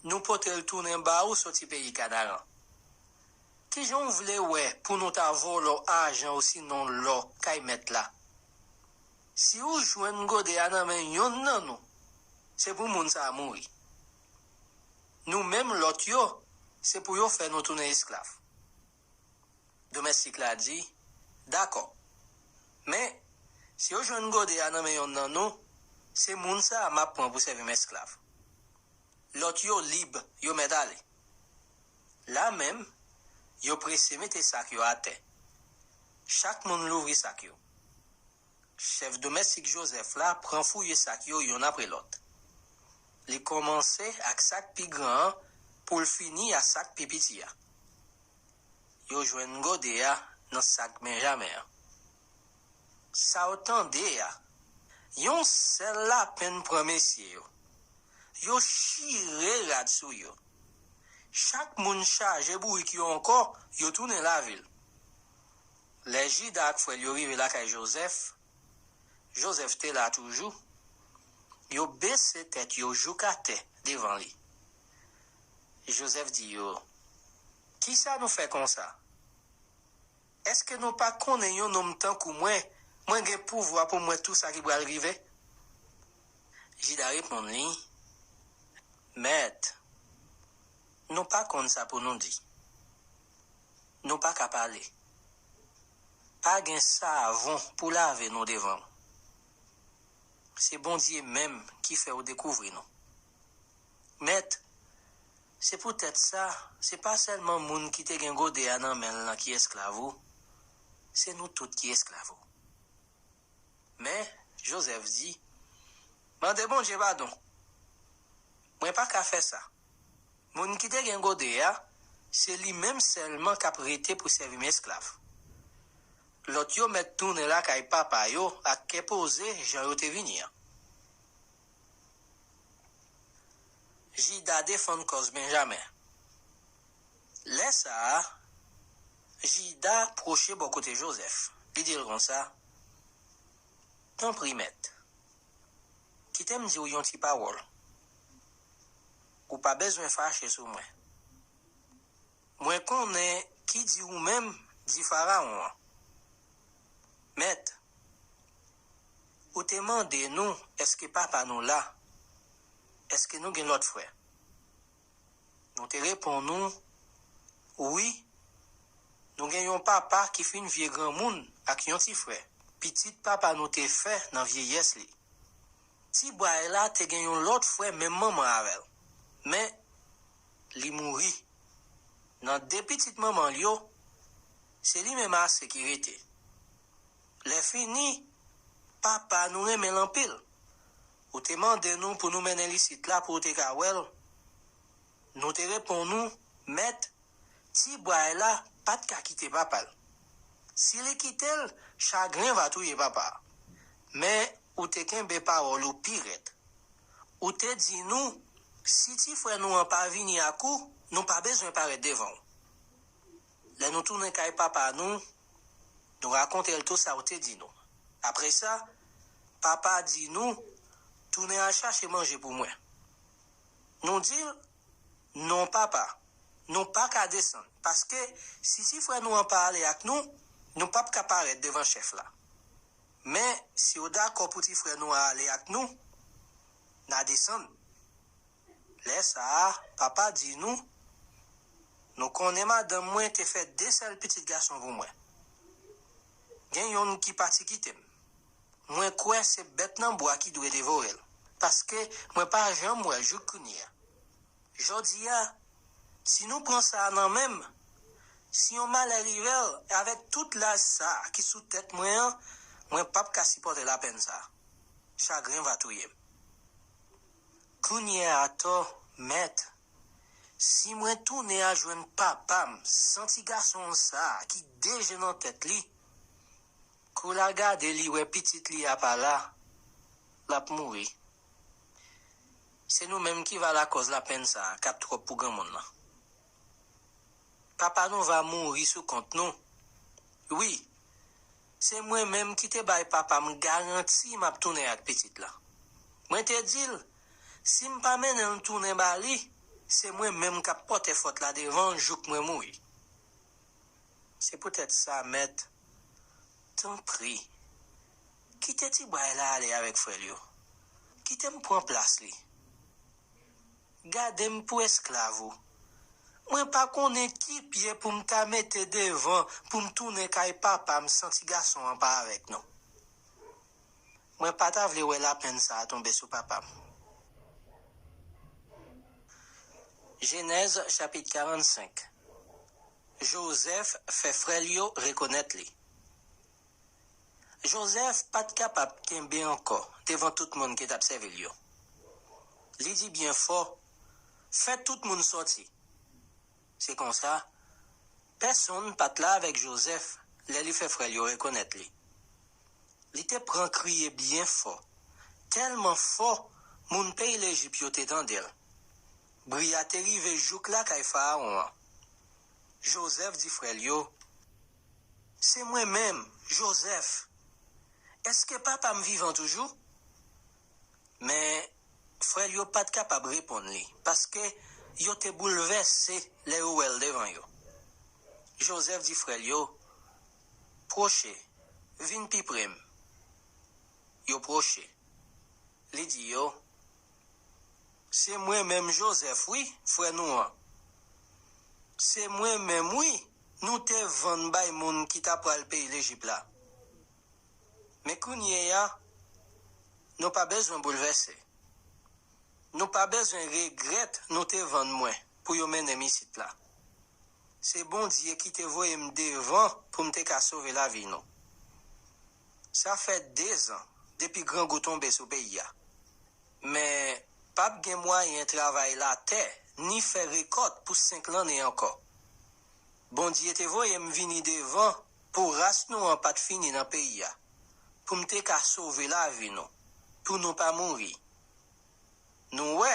nou pote l tounen ba ou soti peyi Kanaran. Kijan w vle wè pou nou ta vòlò ajan osinon lò kay mèt la? Si ou jwenn gode a nan men yonn nan nou, se pou moun sa a mouri. Nou menm lòt yo, se pou yo fè nou tounen esklav. Domèstik la di: Dakò. Men, si yo jwenn gode a nan men yonn nan nou, se moun sa a m ap pran pou sèvi m esklav. Lòt yo lib, yo mèt ale. La menm, yo prese mete sak yo atè. Chak moun louvri sak yo. Chèf domèstik Jozèf la pran fouye sak yo yonn apre lòt. Li kòmanse ak sak pi gran an pou l fini a sak pi piti a. Yo jwenn gode a nan sak Benjamen an. Sa w tande a, yon sèl lapenn pran mesye yo. Yo chire rad sou yo. Chak moun chaje bourik yo ankò, yo tounen lavil. Lè Jida ak frè l yo rive lakay Jozèf, Jozèf te la toujou. Yo bese tèt yo jouk atè devan li. Jozèf di yo: Kisa nou fè konsa? Èske nou pa konnen yon nonm tankou mwen, mwen gen pouvwa pou m wè tou sa ki pral rive? Jida reponn li: Mèt, nou pa konn sa pou nou di. Nou pa ka pale. Pa gen savon pou lave nou devan w. Se Bondye menm ki fè w dekouvri nou. Mèt, se poutèt sa, se pa sèlman moun ki te gen gode a nan men l lan ki esklav ou, se nou tout ki esklav ou. Men, Jozèf di: Mande Bondye padon. Mwen pa ka fè sa. Moun ki te gen gode a, se li menm sèlman k ap rete pou sèvi m esklav. Lòt yo mèt tounen lakay papa yo ak kè poze jan yo te vini an. Jida defann kòz Benjamen. Lè sa a, Jida pwoche bò kote Jozèf. Li di l konsa, "Tanpri, mèt, kite m di w yon ti pawòl. Ou pa bezwen fache sou mwen. Mwen konnen ki di ou menm di Farawon an. Mèt, ou te mande nou èske papa nou la, èske nou gen lòt frè. Nou te reponn ou, wi, nou gen yon papa ki fin vye granmoun ak yon ti frè. Pitit papa nou te fè nan vyeyès li. Ti bway la te gen yon lòt frè menm manman avè l, men li mouri. Nan de pitit manman l yo, se li menm ase ki rete. Lè fini, papa nou renmen l anpil. Ou te mande nou pou nou mennen l isit la pou w te ka wè l. Nou te reponn ou, mèt, ti bway la pa t ka kite papa l. Si li kite l, chagren va touye papa a. Men ou te kenbe pawòl ou pi rèd. Ou te di nou, si ti frè nou an pa vini ak ou, nou pa bezwen parèt devan w. Lè nou tounen kay papa nou, nou rakonte l tou sa w te di nou. Apre sa, papa di nou, tounen al chache manje pou mwen. Nou di l, non papa, nou pa ka desann, paske si ti frè nou an pa ale ak nou, nou p ap ka parèt devan chèf la. Men, si w dakò pou ti frè nou an ale ak nou, n a desann. Lè sa a, papa di nou, nou konnen madanm mwen te fè de sèl pitit gason pou mwen. Gen yonn ki pati kite m. Mwen kwè se bèt nan bwa ki dwe devore l, paske mwen pa janm wè l jouk kounye a. Jodi a, si nou pran sa a nan men m, si yon malè rive l, avèk tout laj sa a ki sou tèt mwen an, mwen p ap ka sipòte lapenn sa a. Chagren va touye m. Kounye a atò, mèt, si mwen tounen al jwenn papa m san ti gason sa a ki de je nan tèt li, kou l al gade li wè pitit li a pa la, l ap mouri. Se nou menm ki va lakòz lapenn sa a k ap twòp pou granmoun nan. Papa nou va mouri sou kont nou. Wi, se mwen menm ki te bay papa m garanti m ap tounen ak pitit la. Mwen te di l, si m pa mennen l tounen ba li, se mwen menm k ap pòte fòt la devan l jouk mwen mouri. Se poutèt sa, mèt, tanpri, kite ti bway la ale avèk frè l yo. Kite m pran plas li. Gade m pou esklav ou. Mwen pa konnen ki pye pou m ta mete devan pou m tounen kay papa m san ti gason an pa avèk nou. Mwen pa ta vle wè lapenn sa a tonbe sou papa m." Jenèz chapit karannsenk. Jozèf fè frè l yo rekonèt li. Jozèf pa t kapab kenbe ankò devan tout moun ki t ap sèvi l yo. Li di byen fò, "Fè tout moun sòti." Se konsa, pèsonn pa t la avèk Jozèf lè li fè frè l yo rekonèt li. Li te pran kriye byen fò, tèlman fò, moun peyi Lejip yo te tande l. Bri a te rive jouk lakay Farawon an. Jozèf di frè l yo, "Se mwen menm, Jozèf. Èske papa m vivan toujou?" Men, frè l yo pa t kapab reponn li, paske yo te boulvèse lè yo wè l devan yo. Jozèf di frè l yo, "Pwoche, vin pi pre m." Yo pwoche. Li di yo, "Se mwen menm Jozèf, wi, frè nou an. Se mwen menm, wi, nou te vann bay moun ki ta pral peyi Lejip la. Men kounye a, nou pa bezwen boulvèse. Nou pa bezwen regrèt nou te vann mwen pou yo mennen m isit la. Se Bondye ki te voye m devan pou m te ka sove lavi nou. Sa fè dezan depi grangou tonbe sou peyi a. Men, p ap gen mwayen travay latè ni fè rekòt pou senk lannen ankò. Bondye te voye m vini devan pou ras nou an pa t fini nan peyi a, pou m te ka sove lavi nou, pou nou pa mouri. Nou wè,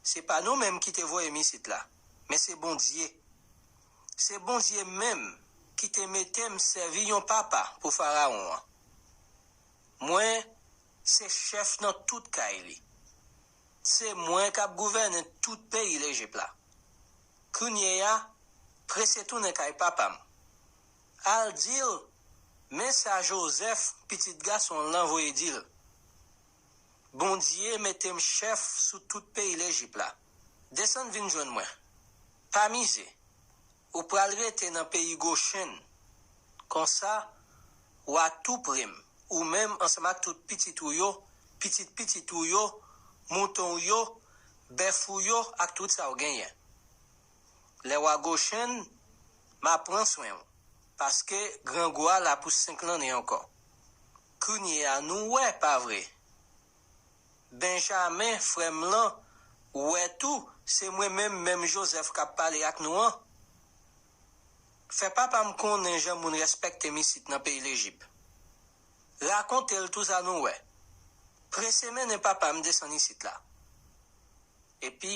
Se pa nou menm ki te voye m isit la, men se Bondye. Se Bondye menm ki te mete m sèvi yon papa pou Farawon an. Mwen se chèf nan tout kay li. Se mwen k ap gouvènen tout peyi Lejip la. Kounye a, prese tounen kay papa m. Al di l, men sa Jozèf, pitit gason l lan, voye di l, Bondye mete m chèf sou tout peyi Lejip la. Desann vin jwenn mwen. Pa mize. Ou pral rete nan peyi Gochenn. Konsa, w a tou pre m, ou menm ansanm ak tout pitit ou yo, pitit pitit ou yo, mouton w yo, bèf ou yo ak tout sa w genyen. Lè w a Gochenn, m a pran swen w, paske grangou a la pou senk lannen ankò. Kounye a nou wè, pa vre? Benjamen, frè m lan, wè tou, se mwen menm, menm Jozèf k ap pale ak nou an. Fè papa m konnen jan moun respekte m isit nan peyi Lejip. Rakonte l tou sa nou wè. Prese mennen papa m desann isit la. Epi,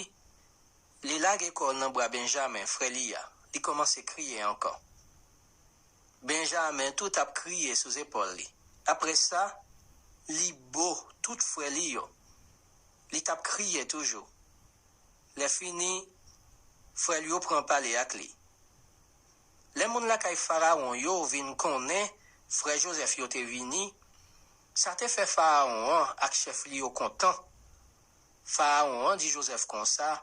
li lage kò l nan bra Benjamen, frè li a. Li kòmanse kriye ankò. Benjamen tou t ap kriye sou zepòl li. Apre sa, li bo tout frè li yo. Li t ap kriye toujou. Lèfini, frè l yo pran pale ak li. Lè moun lakay Farawon yo vin konnen frè Jozèf yo te vini, sa te fè Farawon an ak chèf li yo kontan. Farawon an di Jozèf konsa,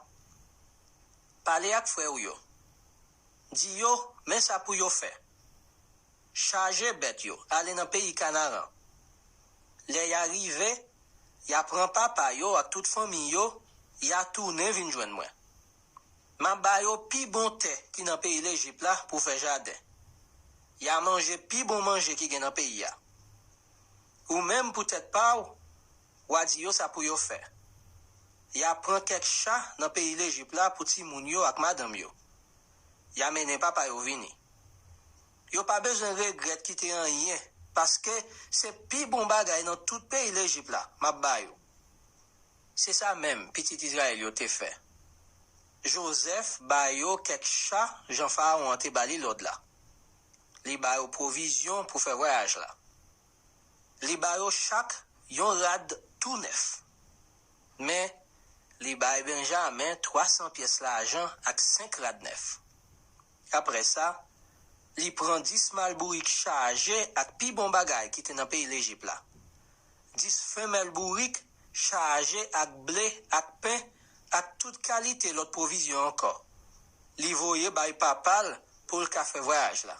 pale ak frè w yo. Di yo, men sa pou yo fè. Chaje bèt yo, ale nan peyi Kanaran. Lè y a rive, y a pran papa yo ak tout fanmi yo, y a tounen vin jwenn mwen. M a ba yo pi bon tè ki nan peyi Lejip la pou fè jaden. Y a manje pi bon manje ki gen nan peyi a. Ou menm, pou tèt pa w, w a di yo sa pou yo fè. Y a pran kèk cha nan peyi Lejip la pou timoun yo ak madanm yo. Y a mennen papa yo vini. Yo pa bezwen regrèt kite anyen, paske se pi bon bagay nan tout peyi Lejip la m ap ba yo. Se sa menm pitit Izrayèl yo te fè. Jozèf ba yo kèk cha jan Farawon an te ba li lòd la. Li ba yo pwovizyon pou fè vwayaj la. Li ba yo chak yon rad tou nèf. Men, li bay Benjamen twa san pyès lajan ak senk rad nèf. Apre sa, li pran dis mal bourik chaje ak pi bon bagay ki te nan peyi Lejip la, dis fenmèl bourik chaje ak ble, ak pen, ak tout kalite lòt pwovizyon ankò. Li voye bay papa l pou l ka fè vwayaj la.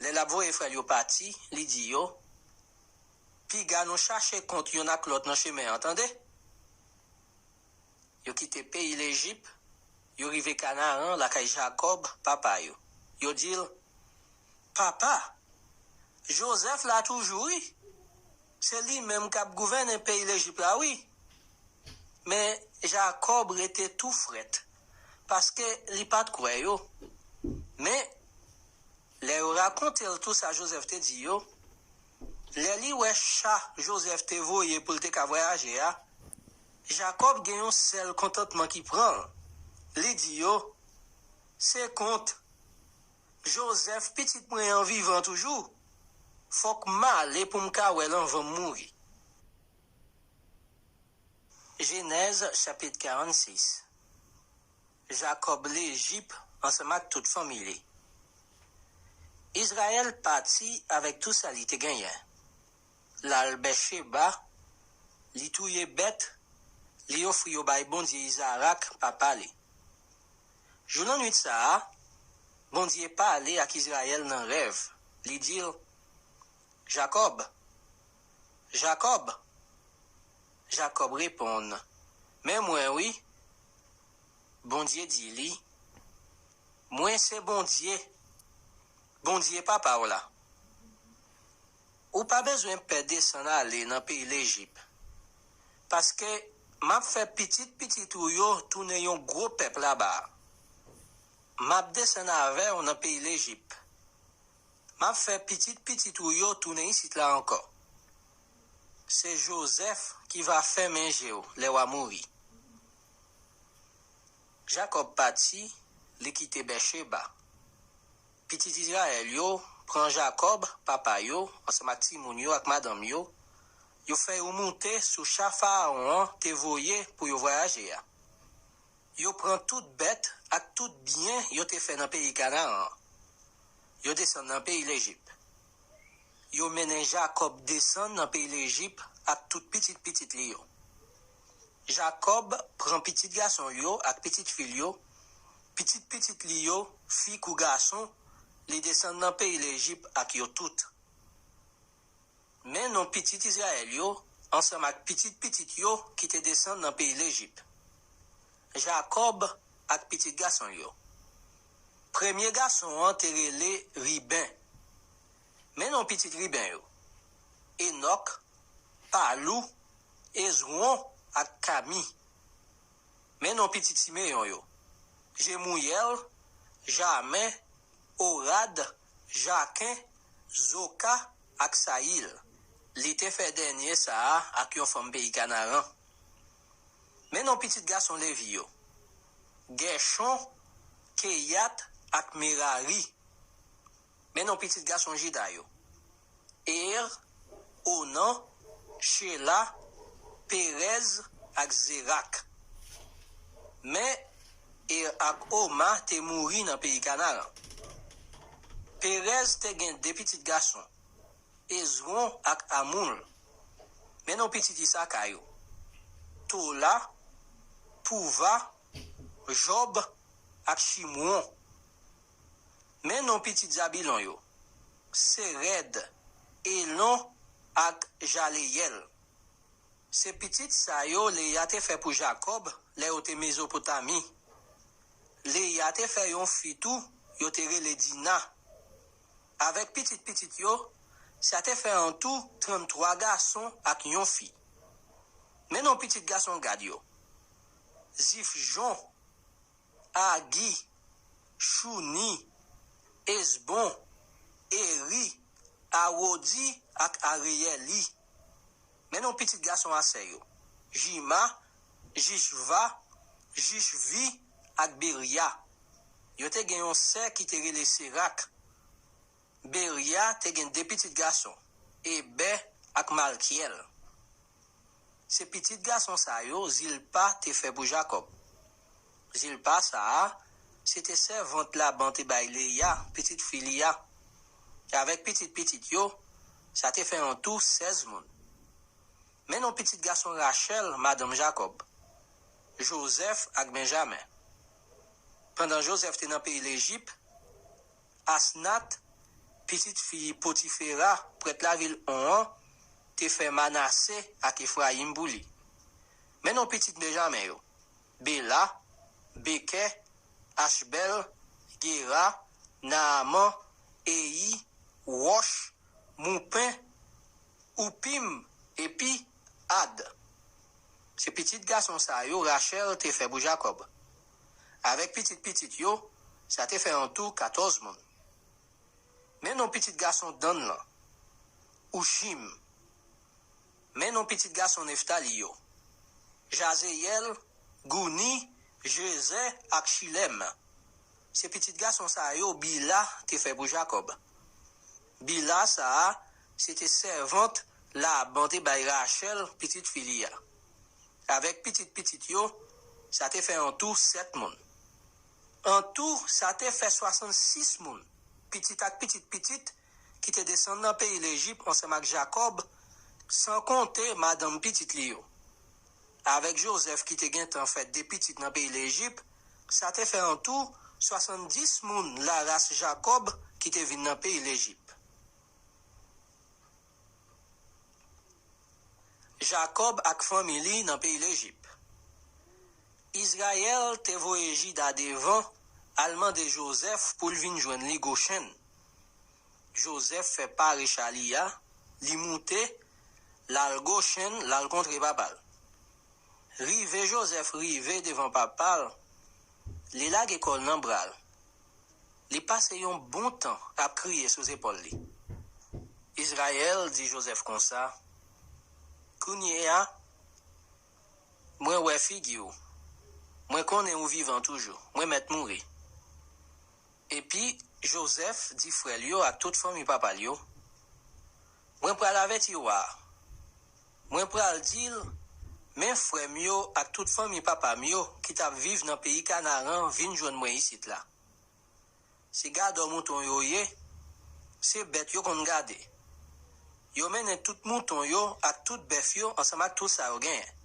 Lè l ap voye frè l yo pati, li di yo, piga nou chache kont youn ak lòt nan chemen an, tande? Yo kite peyi Lejip, yo rive Kanaran, lakay Jakòb, papa yo. Yo di l, papa, Jozèf la toujou, wi. Se li menm k ap gouvènen peyi Lejip la, wi. Men Jakòb rete tou frèt, paske li pa t kwè yo. Men, lè yo rakonte l tou sa Jozèf te di yo, lè li wè cha Jozèf te voye pou l te ka vwayaje a, Jakòb gen yon sèl kontantman ki pran l. Li di yo, se kont, Jozèf, pitit mwen an, vivan toujou. Fòk m ale pou m ka wè l anvan m mouri. Jenèz, chapit karannsis. Jakòb Lejip ansanm ak tout fanmi li. Izrayèl pati avèk tou sa li te genyen. L al Bècheba, li touye bèt, li ofri yo bay Bondye Izarak, papa li. Jou nan nwit sa a, Bondye pale ak Izrayèl nan rèv. Li di l, Jakòb! Jakòb! Jakòb reponn, men mwen wi. Bondye di li, mwen se Bondye, Bondye papa w la. Ou pa bezwen pè desann ale nan peyi Lejip, paske m ap fè pitit pitit ou yo tounen yon gwo pèp laba a. M ap desann avè w nan peyi Lejip. M ap fè pitit pitit ou yo tounen isit la ankò. Se Jozèf ki va fèmen je w lè w a mouri. Jakòb pati, li kite Bècheba. Pitit Izrayèl yo pran Jakòb, papa yo, ansanm ak timoun yo ak madanm yo, yo fè yo moute sou cha Farawon an te voye pou yo vwayaje a. Yo pran tout bèt ak tout byen yo te fè nan peyi Kanaran an. Yo desann nan peyi Lejip. Yo mennen Jakòb desann nan peyi Lejip ak tout pitit pitit li yo. Jakòb pran pitit gason l yo ak pitit fi l yo, pitit pitit li yo, fi kou gason, li desann nan peyi Lejip ak yo tout. Men non pitit Izrayèl yo, ansanm ak pitit pitit yo ki te desann nan peyi Lejip. Jakòb ak pitit gason l yo. Premye gason an te rele Riben. Men non pitit Riben yo: Enòk, Palou, Ezwon ak Kami. Men non pitit Simeyon yo: Jemouyèl, Jamen, Orad, Jaken, Zoka ak Sayil. Li te fè dènye sa a ak yon fanm peyi Kanaran. Men non pitit gason Levi yo: Gèchon, Keyat ak Merari. Men non pitit gason Jida yo: Er, Onan, Chela, Perèz ak Zerak. Men Er ak Oma te mouri nan peyi Kanaran. Perèz te gen de pitit gason, Ezwon ak Amoul. Men non pitit Isaka yo: Tola, Pouva, Jòb ak Chimwon. Men non pitit Zabilon yo: Serèd, Elon ak Jaleyèl. Se pitit sa yo Leya te fè pou Jakòb lè yo te Mezopotami. Leya te fè yon fi tou, yo te rele Dina. Avèk pitit pitit yo, sa te fè antou tranntwa gason ak yon fi. Men non pitit gason Gad yo: Zifjon, Agi, Chouni, Ezbon, Eri, Awodi ak Areyèli. Men non pitit gason Asè yo: Jima, Jichva, Jichvi ak Berya. Yo te gen yon sè ki te rele Serak. Berya te gen de pitit gason, Ebè ak Malkyèl. Se pitit gason sa yo Zilpa te fè pou Jakòb. Zilpa sa a, se te sèvant Laban te bay Leya, pitit fi li a. Avèk pitit pitit yo, sa te fè antou sèz moun. Men non pitit gason Rachèl, madanm Jakòb: Jozèf ak Benjamen. Pandan Jozèf te nan peyi Lejip, Asnat, pitit fi Potifera, prèt lavil On an, te fè Manase ak Efrayim pou li. Men non pitit Benjamen yo: Bela, Bekè, Achbèl, Gera, Naaman, Eyi, Wòch, Moupen, Oupim, epi Ad. Se pitit gason sa yo Rachèl te fè pou Jakòb. Avèk pitit pitit yo, sa te fè antou katòz moun. Men non pitit gason Dann lan: Ouchim. Men non pitit gason Neftali yo: Jazeyèl, Gouni, Jezè ak Chilèm. Se pitit gason sa yo Bila te fè pou Jakòb. Bila sa a, se te sèvant Laban te bay Rachèl, pitit fi li a. Avèk pitit pitit yo, sa te fè antou sèt moun. Antou, sa te fè swasannsis moun, pitit ak pitit pitit, ki te desann nan peyi Lejip ansanm ak Jakòb, san konte madanm pitit li yo. Avèk Jozèf ki te gentan fè de pitit nan peyi Lejip, sa te fè antou swasanndis moun laras Jakòb ki te vin nan peyi Lejip. Jakòb ak fanmi li nan peyi Lejip. Izrayèl te voye Jida devan al mande Jozèf pou l vin jwenn li Gochenn. Jozèf fè pare cha li a, li moute, l al Gochenn, l al kontre papa l. Rive Jozèf rive devan papa l, li lage kò l nan bra l. Li pase yon bon tan ap kriye sou zepòl li. Izrayèl di Jozèf konsa: Kounye a, mwen wè figi w. Mwen konnen ou vivan toujou. Mwen mèt mouri. Epi, Jozèf di frè l yo ak tout fanmi papa l yo, Mwen pral avèti wa a. Mwen pral di l, 'Men frè m yo ak tout fanmi papa m yo ki t ap viv nan peyi Kanaran vin jwenn mwen isit la. Se gadò mouton yo ye, se bèt yo konn gade. Yo mennen tout mouton yo ak tout bèf yo ansanm ak tout sa yo genyen.'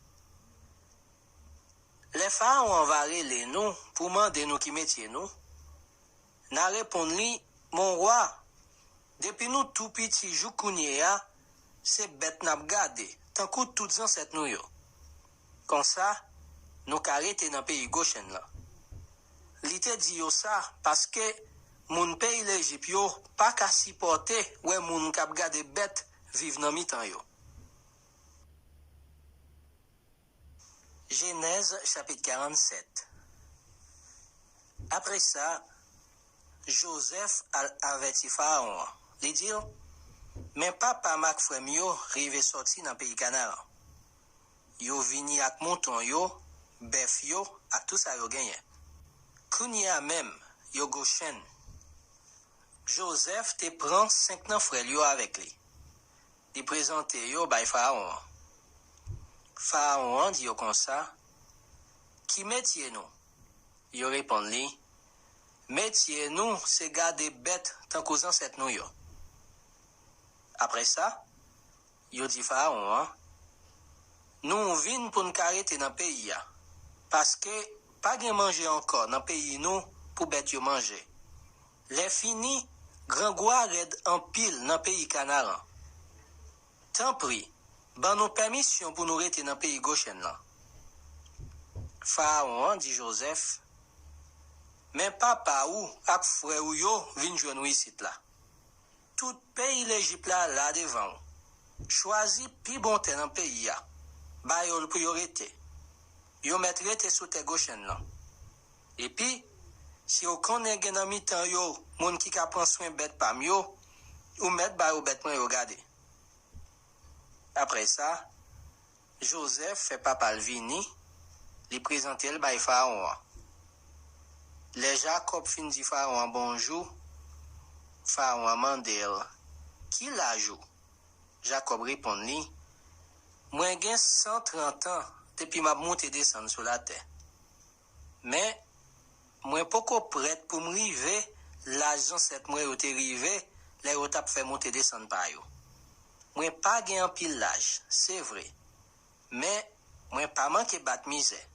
Lè Farawon an va rele nou pou mande nou ki metye nou, n a reponn li, 'Mon wa, depi nou tou piti jouk kounye a, se bèt n ap gade, tankou tout zansèt nou yo. Konsa, nou ka rete nan peyi Gochenn lan.' Li te di yo sa paske moun peyi Lejip yo pa ka sipòte wè moun k ap gade bèt viv nan mitan yo. Jenèz chapit karannsèt. Apre sa, Jozèf al avèti Farawon an. Li di l, 'Men papa m ak frè m yo rive sòti nan peyi Kanaran. Yo vini ak mouton yo, bèf yo, ak tou sa yo genyen. Kounye a menm, yo Gochenn.' Jozèf te pran senk nan frè l yo avèk li. Li prezante yo bay Farawon an. Farawon an di yo konsa, 'Ki metye nou?' Yo reponn li, 'Metye nou se gade bèt tankou zansèt nou yo.' Apre sa, yo di Farawon an, 'Nou vin pou n ka rete nan peyi a, paske pa gen manje ankò nan peyi nou pou bèt yo manje. Lèfini, grangou a rèd anpil nan peyi Kanaran. Tanpri, ban nou pèmisyon pou nou rete nan peyi Gochenn lan.' Farawon an di Jozèf, 'Men papa ou ak frè ou yo vin jwenn ou isit la. Tout peyi Lejip la la devan w. Chwazi pi bon tè nan peyi a, ba yo l pou yo rete. Yo mèt rete sou tè Gochenn lan. Epi, si w konnen gen nan mitan yo moun ki ka pran swen bèt pa m yo, ou mèt ba yo bèt mwen yo gade.' Apre sa, Jozèf fè papa l vini, li prezante l bay Farawon an. Lè Jakòb fin di Farawon an bonjou, Farawon an mande l, 'Ki laj ou?' Jakòb reponn li, 'Mwen gen san trant an depi m ap moute desann sou latè. Men, mwen poko prèt pou m rive laj zansèt mwen yo te rive lè yo t ap fè moute desann pa yo. Mwen pa gen anpil laj, se vre, men mwen pa manke bat mizè.'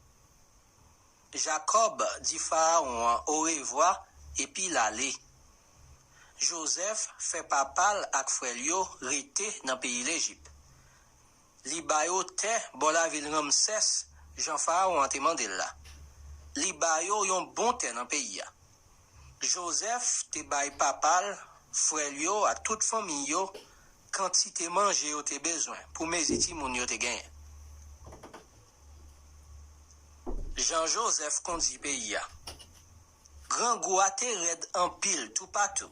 Jakòb di Farawon an orevwa epi l ale. Jozèf fè papa l ak frè l yo rete nan peyi Lejip. Li ba yo tè bò lavil Ramsès, jan Farawon an te mande l la. Li ba yo yon bon tè nan peyi a. Jozèf te bay papa l, frè l yo ak tout fanmi yo kantite manje yo te bezwen pou mezi timoun yo te genyen. Jan Jozèf kondui peyi a. Grangou a te rèd anpil toupatou.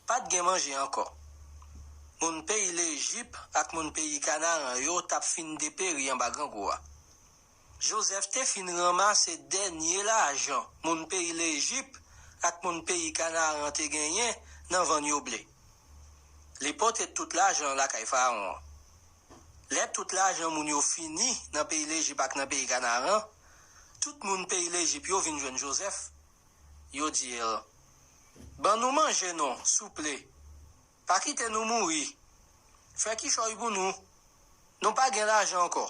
Pa t gen manje ankò. Moun peyi Lejip ak moun peyi Kanaran yo t ap fin deperi anba grangou a. Jozèf te fin ranmase dènye lajan moun peyi Lejip ak moun peyi Kanaran te genyen nan vann yo ble. Li pote tout lajan an lakay Farawon an. Lè tout lajan moun yo fini nan peyi Lejip ak nan peyi Kanaran, tout moun peyi Lejip yo vin jwenn Jozèf. Yo di l, "Ban nou manje non, souple. Pa kite nou mouri. Fè kichòy pou nou. Nou pa gen lajan ankò."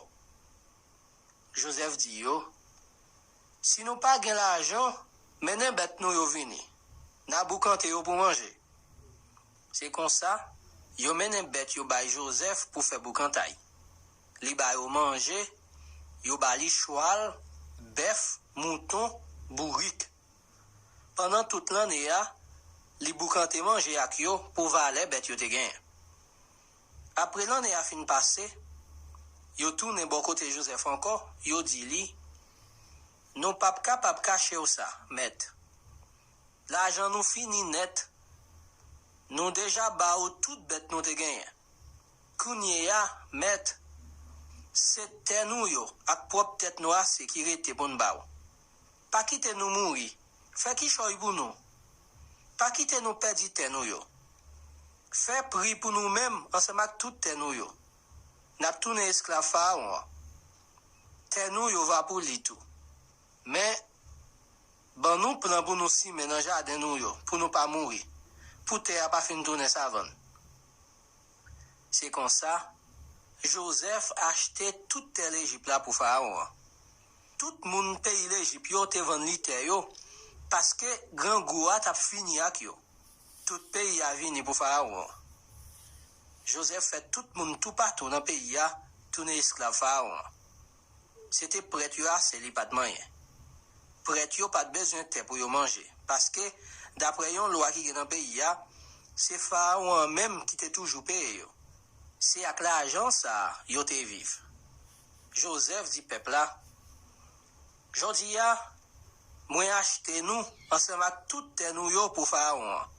Jozèf di yo, "Si nou pa gen lajan, mennen bèt nou yo vini. N a boukante yo pou manje." Se konsa, yo mennen bèt yo bay Jozèf pou fè boukantay. Li ba yo manje, yo ba li chwal, bèf, mouton, bourik. Pandan tout lanne a, li boukante manje ak yo pou valè bèt yo te genyen. Apre lanne a fin pase, yo tounen bò kote Jozèf ankò, yo di li, "Nou p ap kapab kache w sa, mèt. Lajan nou fini nèt. Nou deja ba w tout bèt nou te genyen. Kounye a, mèt, se tè nou yo ak pwòp tèt nou ase ki rete pou n ba w. Pa kite nou mouri. Fè kichòy pou nou. Pa kite nou pèdi tè nou yo. Fè pri pou nou menm ansanm ak tout tè nou yo. N ap tounen esklav Farawon an. Tè nou yo va pou li tou. Men, ban nou plan pou nou simen nan jaden nou yo, pou nou pa mouri, pou tè a pa fin tounen savann. Se konsa, Jozèf achte tout tè Lejip la pou Farawon an. Tout moun peyi Lejip yo te vann li tè yo, paske grangou a t ap fini ak yo. Tout peyi a vini pou Farawon an. Jozèf fè tout moun toupatou nan peyi a tounen esklav Farawon an. Se te prèt yo ase li pa t manyen. Prèt yo pa t bezwen tè pou yo manje, paske, daprè yon lwa ki gen nan peyi a, se Farawon an menm ki te toujou peye yo. Se ak lajan sa a yo te viv. Jozèf di pèp la, "Jodi a, mwen achte nou ansanm ak tout tè nou yo pou Farawon an.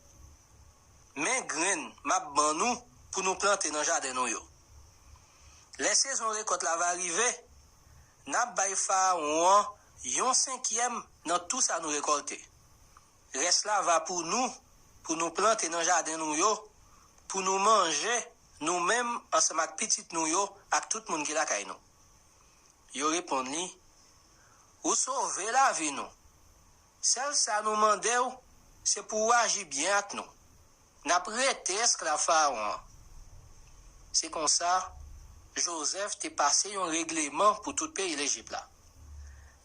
Men grenn m ap ban nou pou nou plante nan jaden nou yo. Lè sezon rekòt la va rive, n ap bay Farawon an yon senkyèm nan tou sa nou rekòlte. Rès la va pou nou, pou nou plante nan jaden nou yo, pou nou manje, nou menm ansanm ak pitit nou yo ak tout moun ki lakay nou." Yo reponn li, "Ou sove lavi nou. Sèl sa nou mande w, se pou w aji byen ak nou. N ap rete esklav Farawon an." Se konsa, Jozèf te pase yon regleman pou tout peyi Lejip la.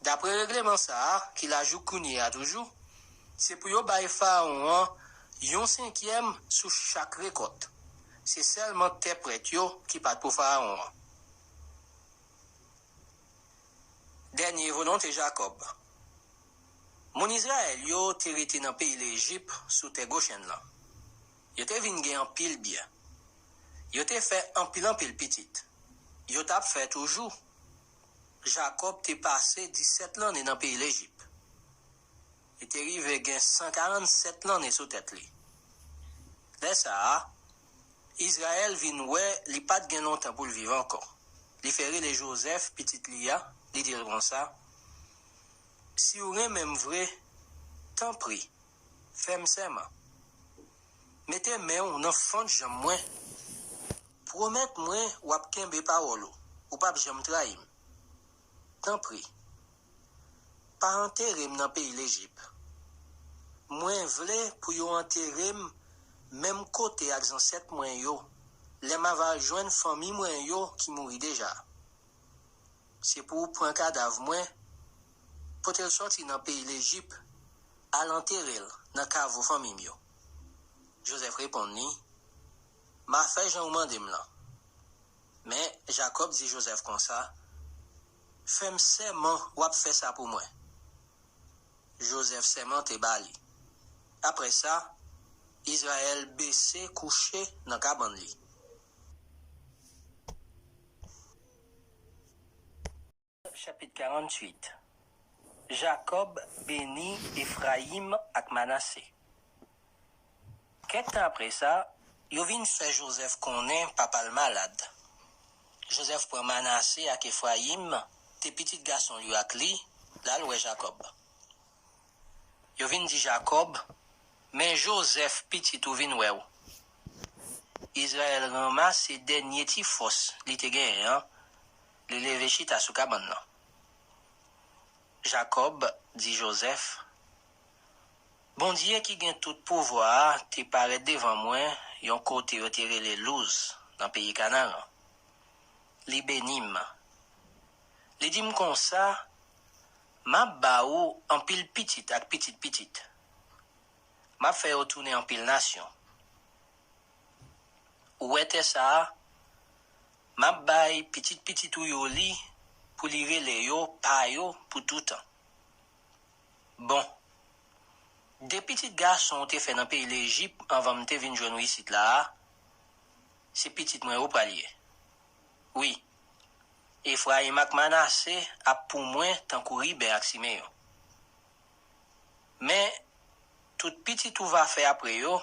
Daprè regleman sa a, ki la jouk kounye a toujou, se pou yo bay Farawon an yon senkyèm sou chak rekòt. Se sèlman tè prèt yo ki pa t pou Farawon an. Dènye volonte Jakòb. Moun Izrayèl yo te rete nan peyi Lejip sou tè Gochenn lan. Yo te vin gen anpil byen. Yo te fè anpil anpil pitit. Yo t ap fè toujou. Jakòb te pase disèt lanne nan peyi Lejip. Li te rive gen san karannsèt lanne sou tèt li. Lè sa a, Izrayèl vin wè li pa t gen lontan pou l viv ankò. Li fè rele Jozèf, pitit li a, li di l konsa, "Si w renmen m vre, tanpri, fè m sèman. Mete men w nan fant janm mwen. Pwomèt mwen w ap kenbe pawòl ou, ou p ap janm trayi m. Tanpri, pa antere m nan peyi Lejip. Mwen vle pou yo antere m menm kote ak zansèt mwen yo, lè m ava jwenn fanmi mwen yo ki mouri deja. Se pou w pran kadav mwen, pote l sòti nan peyi Lejip, al antere l nan kavo fanmi m yo." Jozèf reponn li, "M a fè jan w mande m lan." Men, Jakòb di Jozèf konsa, "Fè m sèman w ap fè sa pou mwen." Jozèf sèmante ba li. Apre sa, Izrayèl bese kouche nan kabann li. Chapit karanntuit. Jakòb beni Efrayim ak Manase. Kèk tan apre sa, yo vin fè Jozèf konnen papa l malad. Jozèf pran Manase ak Efrayim, de pitit gason l yo ak li, l al wè Jakòb. Yo vin di Jakòb, "Men Jozèf, pitit ou, vin wè w." Izrayèl ranmase dènye ti fòs li te genyen an, li leve chita sou kabann nan. Jakòb di Jozèf, "Bondye ki gen tout pouvwa a te parèt devan mwen yon kote yo te rele Louz, nan peyi Kanaran. Li beni m. Li di m konsa, 'M ap ba ou anpil pitit ak pitit pitit. M ap fè yo tounen anpil nasyon. Ou wè tè sa a? M ap bay pitit pitit ou yo li pou li rele yo pa yo pou toutan.'" Bon, de pitit gason w te fè nan peyi Lejip anvan m te vin jwenn ou isit la a, se pitit mwen yo pral ye. Wi, Efrayim ak Manase ap pou mwen tankou Riben ak Simeyon. Men, tout pitit ou va fè apre yo,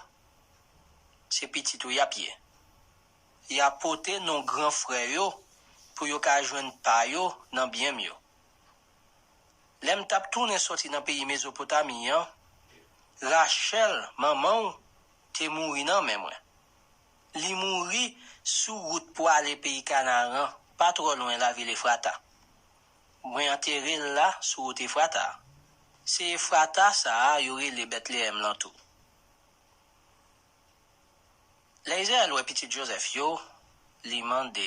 se pitit ou y ap ye. Y a pote non gran frè yo pou yo ka jwenn pa yo nan byen m yo. Lè m t ap tounen soti nan peyi Mezopotami an, Rachèl, manman w, te mouri nan men mwen. Li mouri sou wout pou ale peyi Kanaran, pa twò lwen lavil Efrata. Mwen antere l la sou wout Efrata a. Se Efrata sa a yo rele Bètleyèm lan tou. Lè Izrayèl wè pitit Jozèf yo, li mande,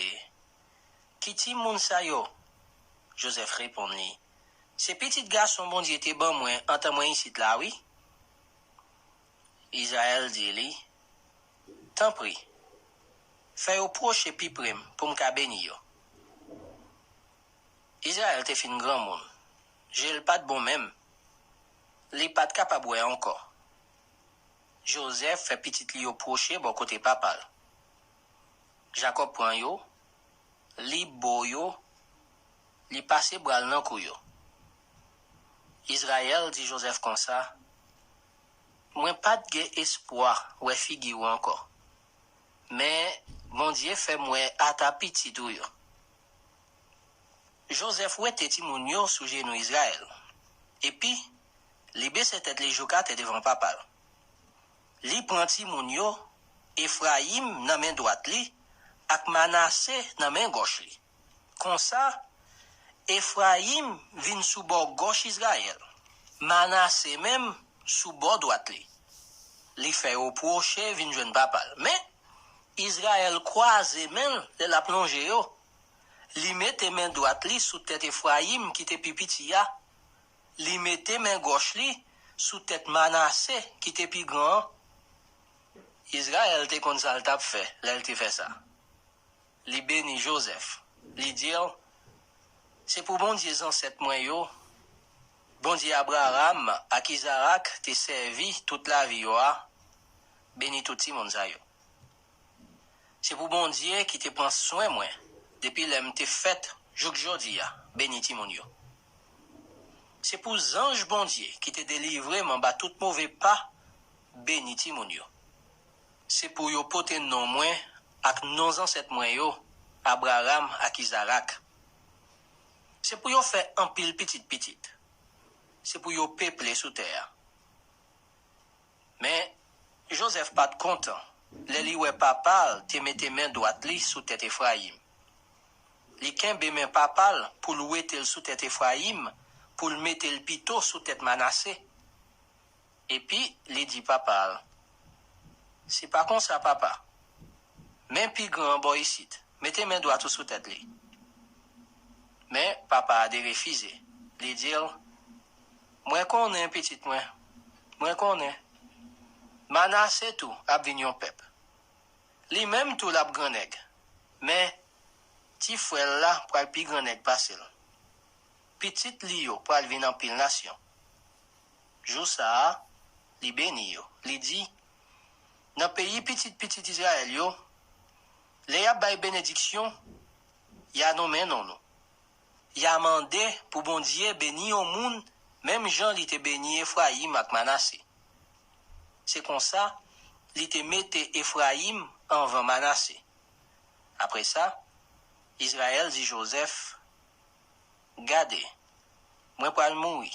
"Ki timoun sa yo?" Jozèf reponn li, "Se pitit gason Bondye te ban mwen antan mwen isit la, wi." Izrayèl di li, "Tanpri, fè yo pwoche pi pre m pou m ka beni yo." Izrayèl te fin granmoun, je l pa t bon menm, li pa t kapab wè ankò. Jozèf fè pitit li yo pwoche bò kote papa l. Jakòb pran yo, li bo yo, li pase bra l nan kou yo. Izrayèl di Jozèf konsa, "Mwen pa t gen espwa wè figi w ankò, men Bondye fè m wè ata pitit ou yo." Jozèf wete timoun yo sou jenou Izrayèl, epi li bese tèt li jouk atè devan papa l. Li pran timoun yo, Efrayim nan men dwat li ak Manase nan men gòch li. Konsa, Efrayim vin sou bò gòch Izrayèl, Manase menm sou bò dwat li. Li fè yo pwoche vin jwenn papa l. Men, Izrayèl kwaze men l lè l ap lonje yo. Li mete men dwat li sou tèt Efrayim ki te pi piti a. Li mete men gòch li sou tèt Manase ki te pi gran an. Izrayèl te konn sa l t ap fè lè l te fè sa. Li beni Jozèf. Li di l, "Se pou Bondye zansèt mwen yo, Bondye Abraram ak Izarak te sèvi tout lavi yo a, beni tout timoun sa yo. Se pou Bondye ki te pran swen mwen depi lè m te fèt jouk jodi a, beni timoun yo. Se pou zanj Bondye ki te delivre m anba tout move pa, beni timoun yo. Se pou yo pote non mwen ak non zansèt mwen yo, Abraram ak Izarak. Se pou yo fè anpil pitit pitit. Se pou yo peple sou tè a." Men, Jozèf pa t kontan lè li wè papa l te mete men dwat li sou tèt Efrayim. Li kenbe men papa l pou l wete l sou tèt Efrayim, pou l mete l pito sou tèt Manase. Epi, li di papa l, "Se pa konsa, papa. Men pi gran an bò isit, mete men dwat ou sou tèt li." Men, papa a derefize. Li di l, "Mwen konnen, pitit mwen. Mwen konnen. Manase tou ap vin yon pèp. Li menm tou l ap grannèg. Men, ti frè l la pral pi grannèg pase l. Pitit li yo pral vin anpil nasyon." Jou sa a, li beni yo. Li di, "Nan peyi pitit pitit Izrayèl yo, lè y ap bay benediksyon, y a nonmen non nou. Y a mande pou Bondye beni yon moun menm jan li te beni Efrayim ak Manase." Se konsa, li te mete Efrayim anvan Manase. Apre sa, Izrayèl di Jozèf, "Gade, mwen pral mouri,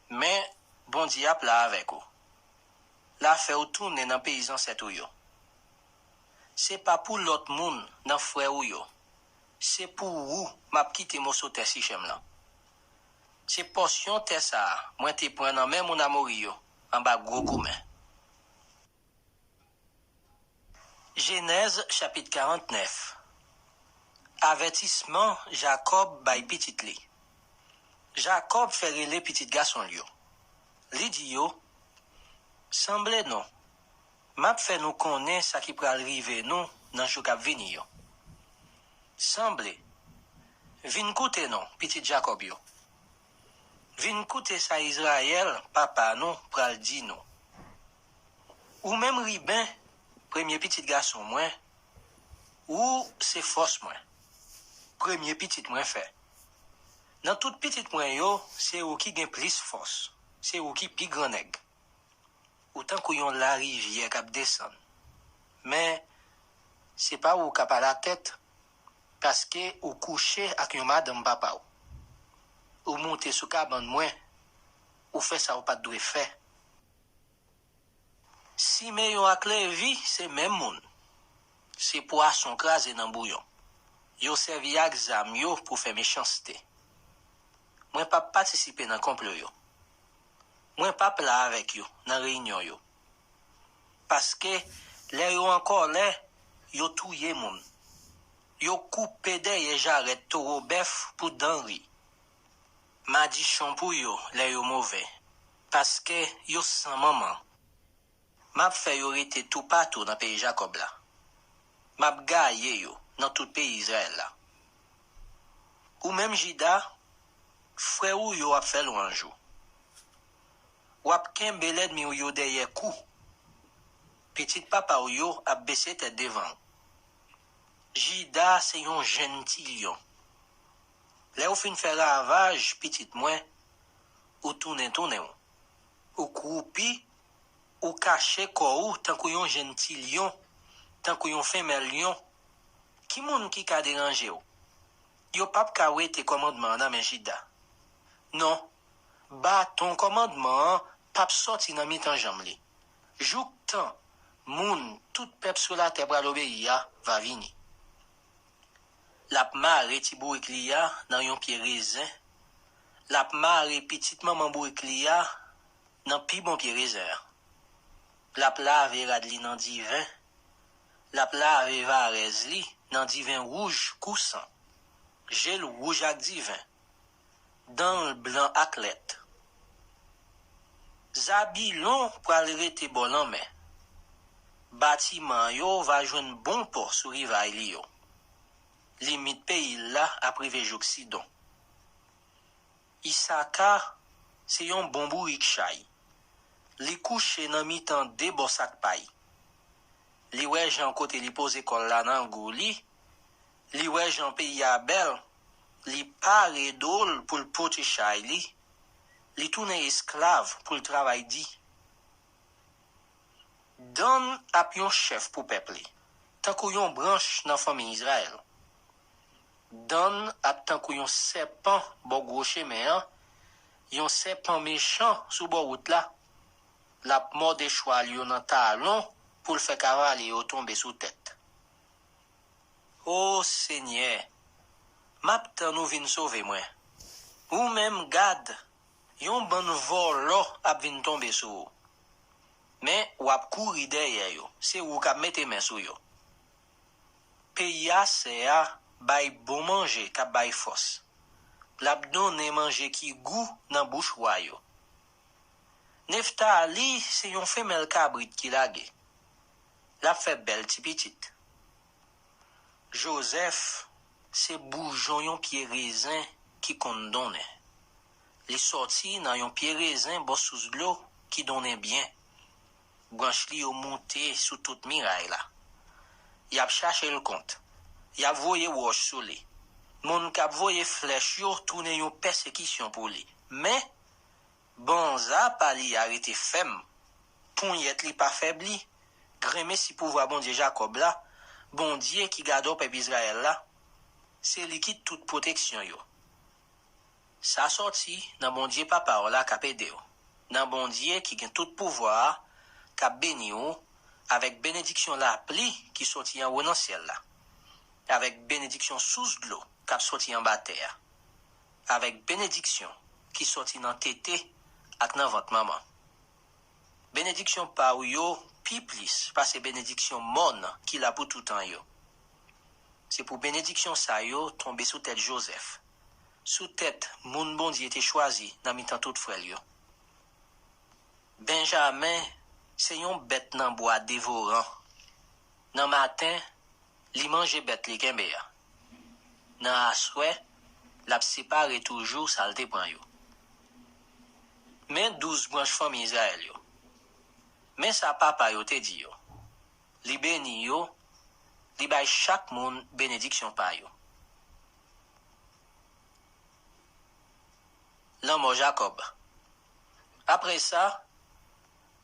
men Bondye ap la avèk ou. L a fè w tounen nan peyi zansèt ou yo. Se pa pou lòt moun nan frè ou yo. Se pou ou m ap kite moso tè Sichem lan. Se pòsyon tè sa a mwen te pran nan men moun Amori yo anba gwo goumen." Jenèz chapit karantnèf. Avètisman Jakòb bay pitit li. Jakòb fè rele pitit gason l yo. Li di yo, "Sanble non, m ap fè nou konnen sa ki pral rive nou nan jou k ap vini yo. Sanble, vin koute non, pitit Jakòb yo. Vin koute sa Izrayèl, papa nou, pral di nou. Ou menm Riben, premye pitit gason mwen, ou se fòs mwen, premye pitit mwen fè. Nan tout pitit mwen yo, se ou ki gen plis fòs, se ou ki pi grannèg. Ou tankou yon larivyè k ap desann. Men, se pa ou k ap alatèt, paske ou kouche ak yon madanm papa w. Ou moute sou kabann mwen, ou fè sa ou pa t dwe fè. Simeyon ak Levi se menm moun. Se pwason kraze nan bouyon. Yo sèvi ak zam yo pou fè mechanste. Mwen p ap patisipe nan konplo yo. Mwen p ap la avèk yo nan reyinyon yo. Paske, lè yo an kòlè, yo touye moun. Yo koupe dèyè jarèt towo bèf pou dan ri. Madichon pou yo lè yo move, paske yo san manman. M ap fè yo rete toupatou nan peyi Jakòb la. M ap gaye yo nan tout peyi Izrayèl la. Ou menm Jida, frè ou yo ap fè lwanj ou. W ap kenbe lènmi w yo dèyè kou. Pitit papa w yo ap bese tèt devan w. Jida se yon jenn ti lyon. Lè w fin fè ravaj, pitit mwen, ou tounen tounen w. Ou kwoupi, ou kache kò ou tankou yon jenn ti lyon, tankou yon fenmèl lyon. Ki moun ki ka deranje w? Yo p ap ka wete kòmandman an nan men Jida. Non, baton kòmandman an p ap sòti nan mitan janm li, jouktan moun tout pèp sou latè pral obeyi a va vini. L ap mare ti bourik li a nan yon pye rezen. L ap mare pitit manman bourik li a nan pi bon pye rezen an. L ap lave rad li nan diven. L ap lave varèz li nan diven wouj kou san. Je l wouj ak diven. Dan l blan ak lèt. Zabilon pral rete bò lanmè. Batiman yo va jwenn bon pò sou rivay li yo. Limit peyi l la ap rive jouk Sidon. Isaka se yon bon bourik chay. Li kouche nan mitan de bò sak pay. Li wè jan kote li poze kò l la nan gou li. Li wè jan peyi a bèl. Li pare do l pou l pote chay li. Li tounen esklav pou l travay di. Dan ap yon chèf pou pèp li, tankou yon branch nan fanmi Izrayèl. Dan ap tankou yon sèpan bò gwo chemen an, yon sèpan mechan sou bò wout la. L ap mòde chwal yo nan talon pou l fè kavalye yo tonbe sou tèt. O Senyè, m ap tann ou vin sove mwen. Ou menm, Gad, yon bann vòlò ap vin tonbe sou ou. Men, w ap kouri dèyè yo, se ou k ap mete men sou yo. Peyi Asè a bay bon manje k ap bay fòs. L ap donnen manje ki gou nan bouch wa yo. Neftali se yon fenmèl kabrit ki lage. L ap fè bèl ti pitit. Jozèf se boujon yon pye rezen ki konn donnen. Li sòti nan yon pye rezen bò sous dlo ki donnen byen. Branch li yo moute sou tout miray la. Y ap chache l kont. Y ap voye wòch sou li. Moun k ap voye flèch yo tounen yon pèsekisyon pou li. Men, banza pa li a rete fèm. Ponyèt li pa fèbli. Grenmesi pouvwa Bondye Jakòb la, Bondye ki gadò pèp Izrayèl la, se li ki tout pwoteksyon yo. Sa sòti nan Bondye papa w la k ap ede w, nan Bondye ki gen tout pouvwa a, k ap beni w avèk benediksyon lapli ki sòti anwo nan syèl la, avèk benediksyon sous dlo k ap sòti anba tè a, avèk benediksyon ki sòti nan tete ak nan vant manman. Benediksyon pa w yo pi plis pase benediksyon mòn ki la pou toutan yo. Se pou benediksyon sa yo tonbe sou tèt Jozèf, sou tèt moun Bondye te chwazi nan mitan tout frè l yo. Benjamen se yon bèt nan bwa devoran. Nan maten, li manje bèt li kenbe a. Nan aswè, l ap separe toujou sa l te pran yo. Men douz branch fanmi Izrayèl yo. Men sa papa yo te di yo. Li beni yo, li bay chak moun benediksyon pa yo. Lanmò Jakòb. Apre sa,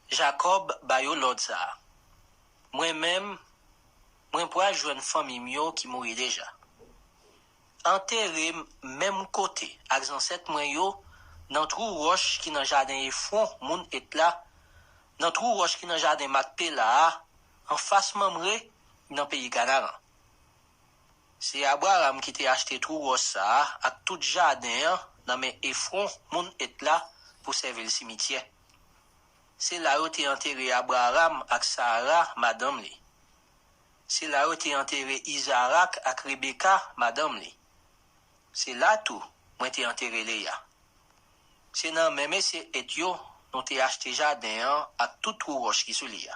Jakòb ba yo lòd sa a: Mwen menm, mwen pral jwenn fanmi m yo ki mouri deja. antere m menm kote ak zansèt mwen yo nan twou wòch ki nan jaden Efwon, moun Et la, nan twou wòch ki nan jaden Makpela a, anfas Mamre, nan peyi Kanaran. Se Abraram ki te achte twou wòch sa a ak tout jaden an nan men Efwon, moun Et la, pou sèvi l simityè. Se la yo te antere Abraram ak Sara, madanm li. Se la yo te antere Izarak ak Rebeka, madanm li. Se la tou mwen te antere Leya. Se nan men mesye Et yo nou te achte jaden an ak tout twou wòch ki sou li a.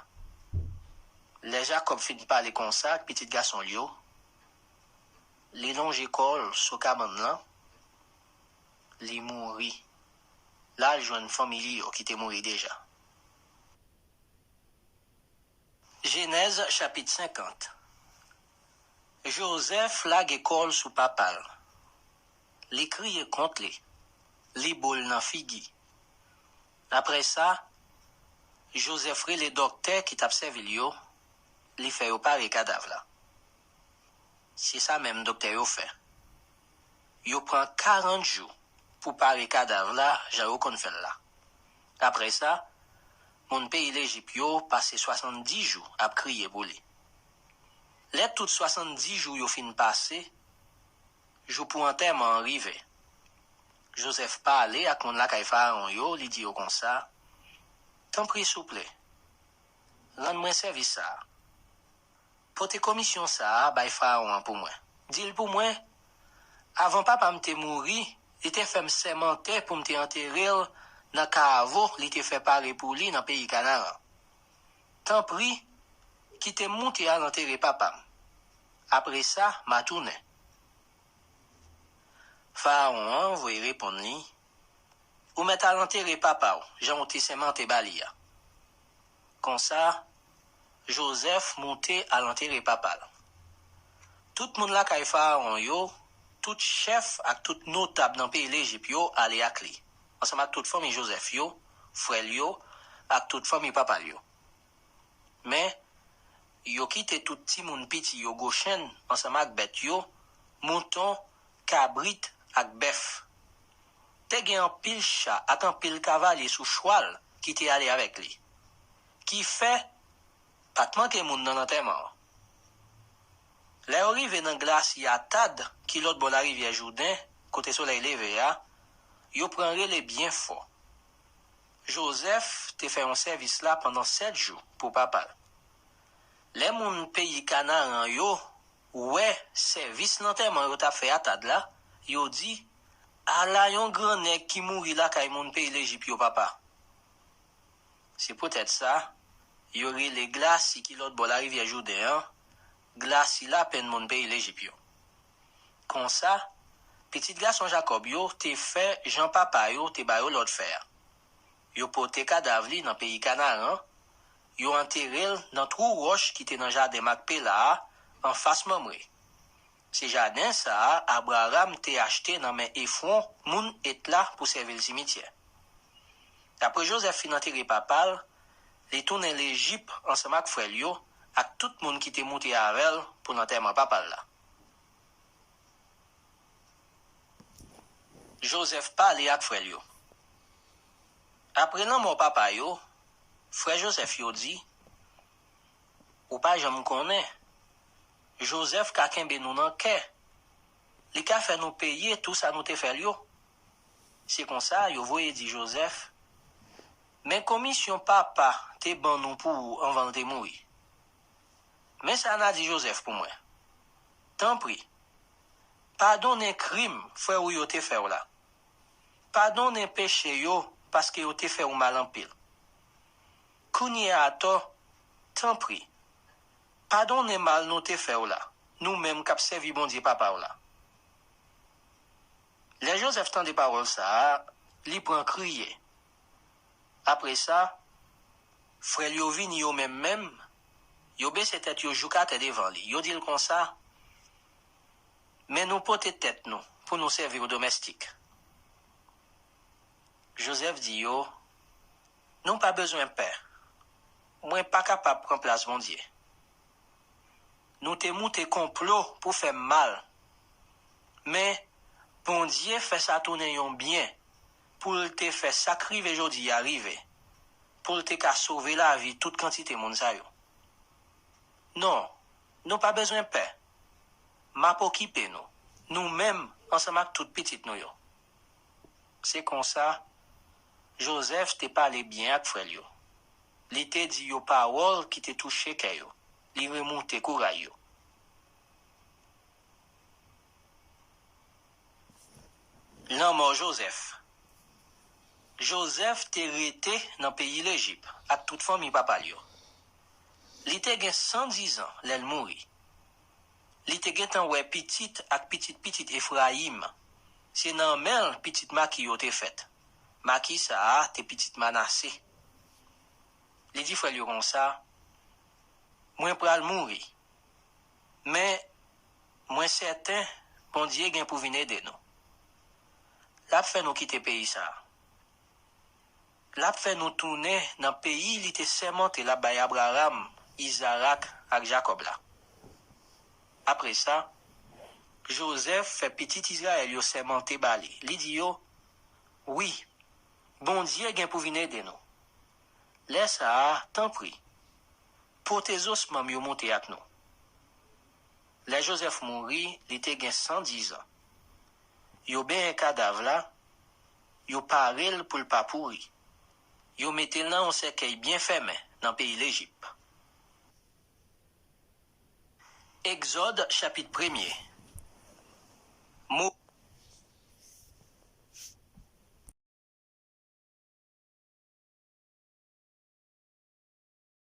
Lè Jakòb fin pale konsa ak pitit gason l yo, li lonje kò l sou kabann lan, li mouri. L al jwenn fanmi li yo ki te mouri deja. Jenèz chapit senkant. Jozèf lage kò l sou papa l. Li kriye kont li. Li bo l nan figi. Apre sa, Jozèf rele dòktè ki t ap sèvi l yo, li fè yo pare kadav la. Se sa menm dòktè yo fè. Yo pran karant jou pou pare kadav la jan yo konn fè l la. Apre sa, moun peyi Lejip yo pase swasanndis jou ap kriye pou li. Lè tout swasanndis jou yo fin pase, jou pou antèman an rive. Jozèf pale ak moun lakay Farawon yo, li di yo konsa, tanpri, souple, rann mwen sèvis sa a. Pote komisyon sa a bay Farawon an pou mwen. Di l pou mwen, avan papa m te mouri, li te fè m sèmante pou m te antere l nan kavo li te fè pare pou li nan peyi Kanaran. Tanpri, kite m moute al antere papa m. Apre sa, m a tounen. Farawon an voye reponn li, ou mèt al antere papa w, jan w te sèmante ba li a. Konsa, Jozèf moute al antere papa l. Tout moun lakay Farawon yo, tout chèf ak tout notab nan peyi Lejip yo ale ak li, ansanm ak tout fanmi Jozèf yo, frè l yo, ak tout fanmi papa l yo. Men, yo kite tout timoun piti yo Gochenn ansanm ak bèt yo, mouton, kabrit ak bèf. Te gen anpil cha ak anpil kavalye sou chwal ki te ale avèk li. Kifè, pa t manke moun nan lantèman an. Lè yo rive nan glasi Atad, ki lòt bò larivyè Jouden, kote solèy leve a, yo pran rele byen fò. Jozèf te fè yon sèvis la pandan sèt jou pou papa l. Lè moun peyi Kanaran yo wè sèvis lantèman yo t ap fè Atad la, yo di, ala yon gran nèg ki mouri lakay moun peyi Lejip yo, papa! Se poutèt sa, yo rele glasi ki lòt bò larivyè Jouden an, glasi lapenn moun peyi Lejip yo. Konsa, pitit gason Jakòb yo te fè jan papa yo te ba yo lòd fè a. Yo pote kadav li nan peyi Kanaran, yo antere l nan twou wòch ki te nan jaden Makpela a, anfas Mamre. Se jaden sa a Abraram te achte nan men Efwon, moun Et la, pou sèvi l simityè. Apre Jozèf fin antere papa l, li tounen Lejip ansanm ak frè l yo ak tout moun ki te moute avè l pou lantèman papa l la. Jozèf pale ak frè l yo. Apre lanmò papa yo, frè Jozèf yo di, ou pa janm konnen, Jozèf ka kenbe nou nan kè. Li ka fè nou peye tou sa nou te fè l yo. Se konsa, yo voye di Jozèf, men komisyon papa te ban nou pou ou anvan l te mouri. Men sa n a di Jozèf pou mwen, tanpri, padonnen krim frè ou yo te fè w la. Padonnen peche yo, paske yo te fè w mal anpil. Kounye a atò, tanpri, padonnen mal nou te fè w la, nou menm k ap sèvi Bondye papa w la. Lè Jozèf tande pawòl sa a, li pran kriye. Apre sa, frè l yo vini yo menm menm, yo bese tèt yo jouk atè devan li. Yo di l konsa, men nou pote tèt nou pou nou sèvi w domèstik. Jozèf di yo, nou pa bezwen pè. Mwen pa kapab pran plas Bondye. Nou te moute konplo pou fè m mal. Men, Bondye fè sa tounen yon byen pou l te fè sa k rive jodi a rive, pou l te ka sove lavi tout kantite moun sa yo. Non, nou pa bezwen pè. M ap okipe nou, nou menm ansanm ak tout pitit nou yo. Se konsa, Jozèf te pale byen ak frè l yo. Li te di yo pawòl ki te touche kè yo. Li remoute kouray yo. Lanmò Jozèf. Jozèf te rete nan peyi Lejip ak tout fanmi papa l yo. Li te gen san diz an lè l mouri. Li te gentan wè pitit ak pitit pitit Efrayim. Se nan men l pitit Maki yo te fèt. Maki sa a te pitit Manase. Li di frè l yo konsa, "Mwen pral mouri, men mwen sèten Bondye gen pou vin ede nou. L ap fè nou kite peyi sa a. L ap fè nou tounen nan peyi li te sèmante l ap bay Abraram, Izarak ak Jakòb la." Apre sa, Jozèf fè pitit Izrayèl yo sèmante ba li. Li di yo, "Wi, Bondye gen pou vin ede nou. Lè sa a, tanpri, pote zosmanm yo moute ak nou." Lè Jozèf mouri, li te gen san diz an. Yo benyen kadav la, yo pare l pou l pa pouri. Yo mete l nan yon sèkèy byen fèmen nan peyi Lejip. Egzòd, chapit premye. Mo